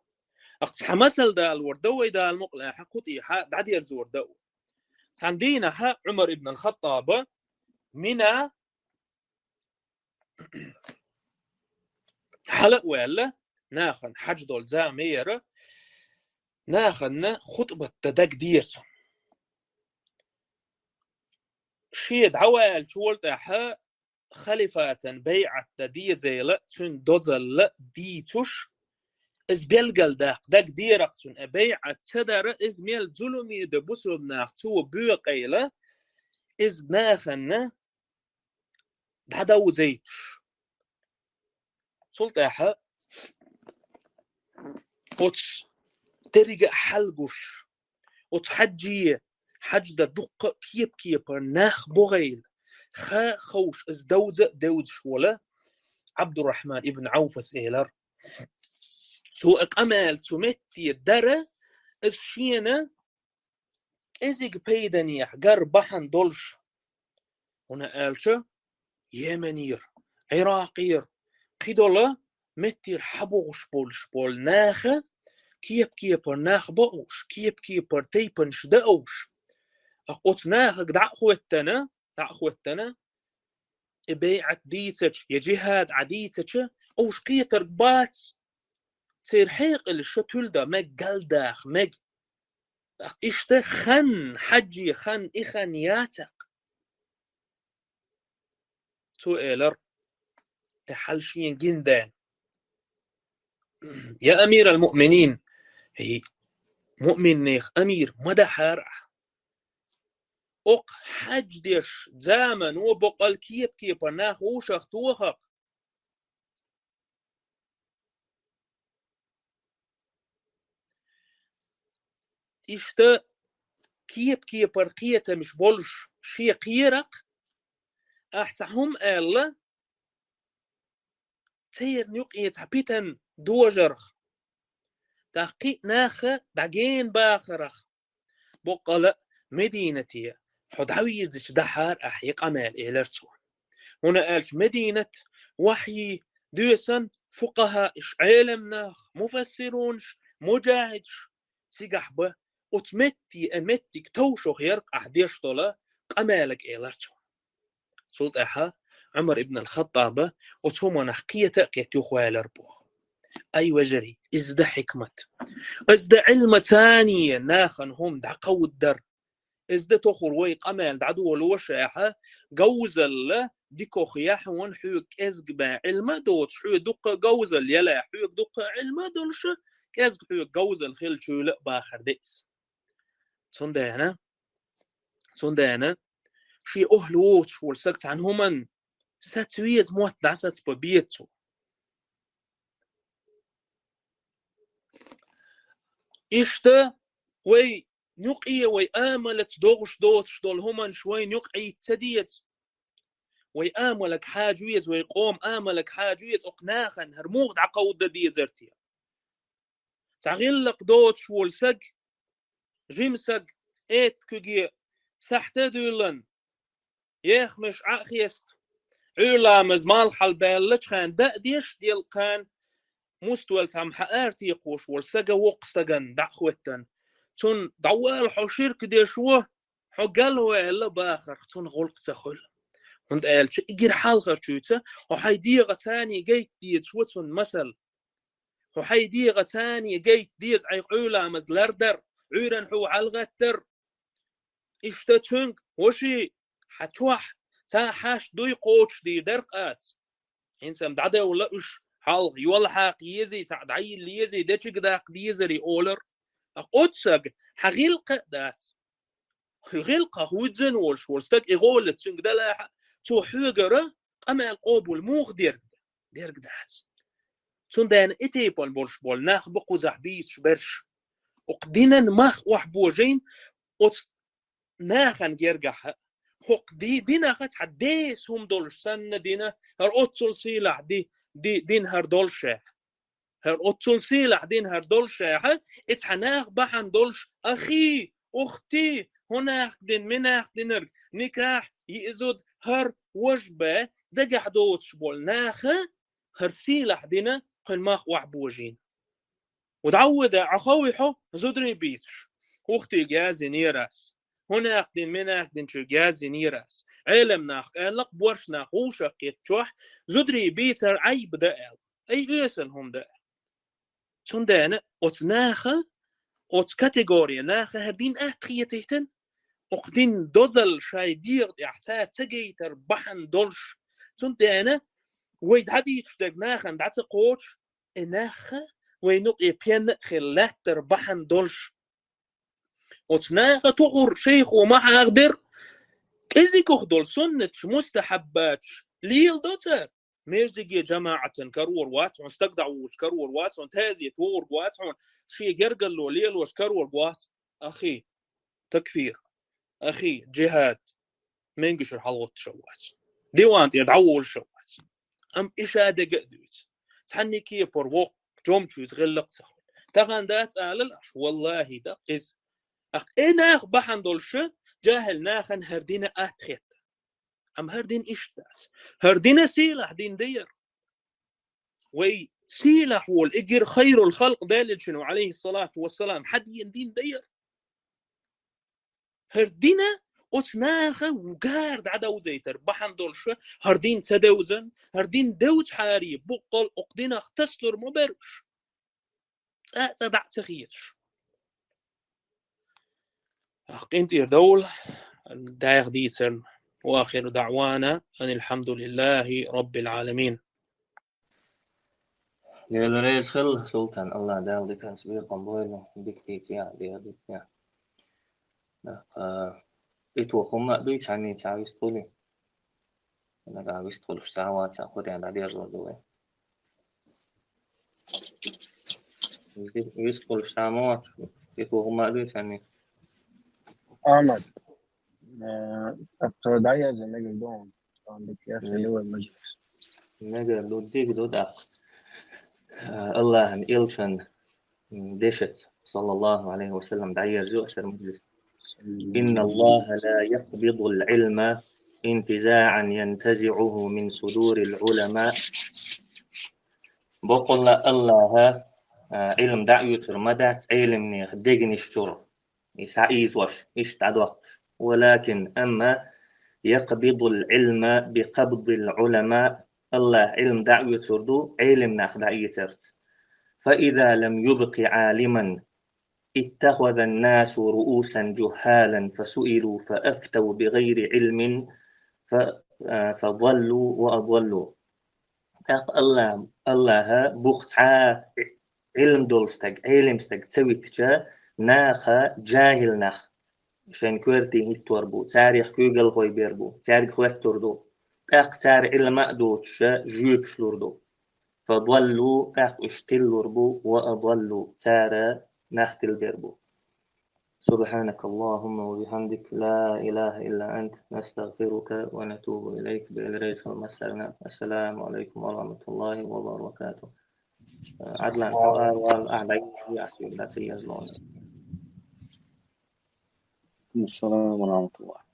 Ахь цхьа масал далор дан вай, Дала мукъ лахь, кху тӀехьа дӀадерзор дан ву. Цхьана дийнахьа Ӏумар ибн ал-Хаттаба Мина хьала а ваьлла, нахана хьаьж долу зама яра, нахана хутбат дан дагадеара цунна. Шен дӀаваьллачул тӀаьхьа халифатан байӀат дан дезийла, цуьнан дозалла дийцуш, иза белгалдаккха дагадеара цунна, и байӀат ца дара, иза мел зуламе дан бусалба нах цо боькъийла, иза нахана дӀадовзуьйтуш. Цул тӀаьхьа оцу деррига а хьаьлгуш, оцу хьаьже, хьаьж дан дуккха а кеп-кепара нах богӀийла, ха а ховш, иза довза а девзаш волу Ӏабдуррахьман ибн Ӏауфас элира: «Цо и къамел цу метте дара, иза шена кӀезиг пайданехьа гар бахьана долуш». ХӀунда аьлча Йеменера, Ӏиракъера, кхидолу меттера хьабогӀуш болуш болу наха кеп-кепара нах баууш, кеп-кепара тайпанаш даууш. Оцу нахага дӀа а хӀоьттина, дӀа а хӀоьттина, и байӀат дийцича, я жихӀад Ӏа дийцича, уьш кхетарг бац. Церан хьекъалш ша туьлда мега, галдаха мега. Иштта хан, хьаьже хан, и хан яцара. Цо элира, и хьал шена гина даьлла: «Я амир ал-муъминин, хӀей, муъминнех амир, ма дахьара ахь. Окху хьаьж деш замано боккъал кеп-кепара нах вовшах тохахь». Иштта кеп-кепара кхетамаш болуш шен кхеракх, ахь цхьа хӀума аьлла, церан юкъе цхьа питана дожарх, тӀаккха кхин а наха дӀагена бахарх, боккъала а Мединате хьо дӀавирзича дахьара ахь и къамел, элира цо. ХӀунда аьлча Мединат вахьйи доьсна, фукъахӀаъш, Ӏелам нах, муфассирунаш, мужахӀидаш цигахь бан, оцу метте, э, меттиг товшах яра ахь деш долу къамелага, элира цо. Цул тӀаьхьа Ӏумар ибн ал-Хаттаба оцу хӀуманах кхета а кхетта юхаваьллера боху. Ай вежарий, иза дан хьикмат. Иза дан Ӏилма цане нахана хӀума дӀакховдадар. Иза дан тохур вай къамел дӀадолош ахьа, говзалла дикох яхьуна хьоьга кӀезга бен Ӏилма а доцуш, хьоьга дуккха а говзалла ялахь, хьоьга дуккха а Ӏилма а долуша, кӀезга хьоьга говзалла хилчуьйла а бахар де иза. Цундела, цундела шен охӀла воцуш волу саг цхьана хӀуманна саца веза, мотт дӀа саца бан беза цо. Иштта вай юкъе, вай амалаца догӀуш доцуш долу хӀуманаш вайна юкъа Ӏийта ца деза. Вай амалаг хьажа веза, вай къоман амалаг хьажа веза, окху нахана хӀара муха дӀакховда дезар те. Цхьа гӀиллакх доцуш волу саг, жима саг, этта куьге сахьта а дуьйлан, ехамаш Ӏа а хеста, Ӏуьйра ламаз малхьал баьллачхьана дан а деш, делкъан муствелла цхьамма хьаартекхош волу сага воккха стагана дӀа а хӀоьттина, цунна дӀавала хьо ширк деш ву, хьо галваьлла бахарх цунна гӀуллакх ца хуьлу. ХӀунда аьлча игира хьалхарчуьйца хьо хьайн дегӀаца гайта дезаш ву цунна масал. Хьо хьайн дегӀаца гайта деза, Ӏай къуьйламаз лардар, Ӏуьйранна хьо хьалгӀаттар. Иштта цуьнга, воши, хьан чохь цхьа хьашт дуй кхочушдийр дара-кх ас. ХӀинца-м дӀадевлла уьш хьалха, йола хьакха езий, цхьаъ дӀайилла езий, дечиг даккха дезарий олар. Ах оццаг хьан гӀиллакх а дац. ГӀиллакхах вуьззина волуш волу стаг и гӀоле цуьнга далахь а, цо хьоьгара къамел къобал муха дерг, дерг дац. Цундела и тайпана болуш болу нах бу кхузахь бийцаш берш. Окху динан мах охьабожийна оцу нахана гергахь а. ХӀокху ди-, динах цхьа деса хӀума долуш санна дина, хӀара оццул сийлахь ди-, ди-, дина хӀара долуш а. ХӀара оццул сийлахь дина хӀара долуш а, и цхьа нах бахьана долуш, ахи, ухти, хӀун нах дина, ми нах динарг, никахь, йиъзуд, хӀара вож бе, дагахь доцуш болу наха, хӀара сийлахь дина, кхуьнан мах охьабожийна. Ва дӀавода, Ӏа ховий хьо, зударий бийцаш. Ухтига яздинера ас. ХӀун нах дина, ми нах динчуьнга яздинера ас. Ӏелам нах, аьлла-кх борш нах, вовшах кхетачохь, зударий бийцар Ӏайба дан аьлла. Ай, оьсал хӀума дан аьлла. Цундела оцу наха, оцу категория наха хӀара дин атта хетийтина, окху дин дозалла шайн дегӀа тӀехь цара ца гайтар бахьана долуш. Цундела вай дӀадийцуш дерг нахана дӀа ца кхочуш, и нахха вай нукъе пенна а хилла лаьттар бахьана долуш. Оцу наха тухур шайхо ма хьахадира, кӀезигах долу суннаташ, мустахьаббаташ леладо цара. Междиге жамаӀатан карор вац хьуна, стаг дӀавуллуш карор вац хьуна, тазет вогӀург вац хьуна, шен гергарло лелош карорг вац. Ахи, такфир. Ахи, джихад. Менгишар хьалагӀоттуш а вац. Диван тӀера дӀаволуш а вац. Амма и ша дега а дуьйцу. Цхьанне кепара воккха жомчуьйца гӀиллакх ца хуьлу. Тахана дац алал аш, валлахӀи, да, иза. Ах, и нах бахьана долуш, жахӀил нахана хӀара дина атта хетта. Амма хӀара дин иштта дац. ХӀара дина сийлахь дин даяр. Вай сийлахь волу, эггара хайрул халкъ Делан Элчано, Ӏалайхиссалату вассалам, хьадийна дин даяр. ХӀара дина оцу наха гара дӀадовзайтар бахьана долуш, хӀара дин ца девзан, хӀара дин девзачхьаре буккъал окху динах тасалур ма бара уьш. ЦӀа-цӀа дӀа а ца хеташ. Ах, къинтӀера довла, дайх дийцарна. وآخر دعوانا أن الحمد لله رب العالمين. Дела реза хила, Султан, Аллах Дала диканца бекхам бойла, дика дийца, дика дийца. Ах, а, итт ваха хӀума а дуй, цхьанний цхьа вистхуьлий? Нагахь вистхуьлуш цхьа а вац, кху тӀе дӀадерзор ду вай. Вистхуьлуш цхьа а ма вац, итт ваха хӀума а дуй, цхьанний? Ахьмад, э, тхо дӀаяза мегар ду, тхуна дика яхъелла вай мажлис. Мегар ду, дика ду тӀаккха. Э, Аллахьан Элчан дешаца, саллаллаху Ӏалайхи ва саллам, дӀаерзайо аса мажлис. إن الله لا يقبض العلم انتزاعا ينتزعه من صدور العلماء. Баккъалла Аллахьа, а, Ӏилм дӀаоьцур ма дац Ӏелимнех дегнаш чуьра. И схьаийзош, иштта дӀадоккхуш. ولكن, амма, يقبض العلم بقبض العلماء, Аллахьа Ӏилм дӀаоьцур ду Ӏелимнах дӀаэцарца. فإذا لم يبق عالما اتخذ الناس رؤوسا جهالا فسئلوا فأفتوا بغير علم ف-، а, فضلوا وأضلوا. ТӀаккха Аллахь-, Аллахьа бух цхьа а Ӏилм долу стаг, Ӏелим стаг ца витча, наха жахӀил нах шайн коьрте хӀиттор бу, царех куьйгалхой бер бу, цаьрга хоьттур ду. ТӀаккха цара Ӏилма а доцуша жоьпаш лур ду. فضلوا, тӀаккха уьш тиллур бу, وأضلوا, цара нах тилбер бу. سبحانك اللهم وبحمدك، لا إله إلا أنت، نستغفرك ونتوب إليك. Дела реза хила массарна. السلام عليكم ورحمة الله وبركاته. Ӏадлан, хьо ара вала, ахьа дӀа-, дӀа ца езло. السلام ورحمة الله.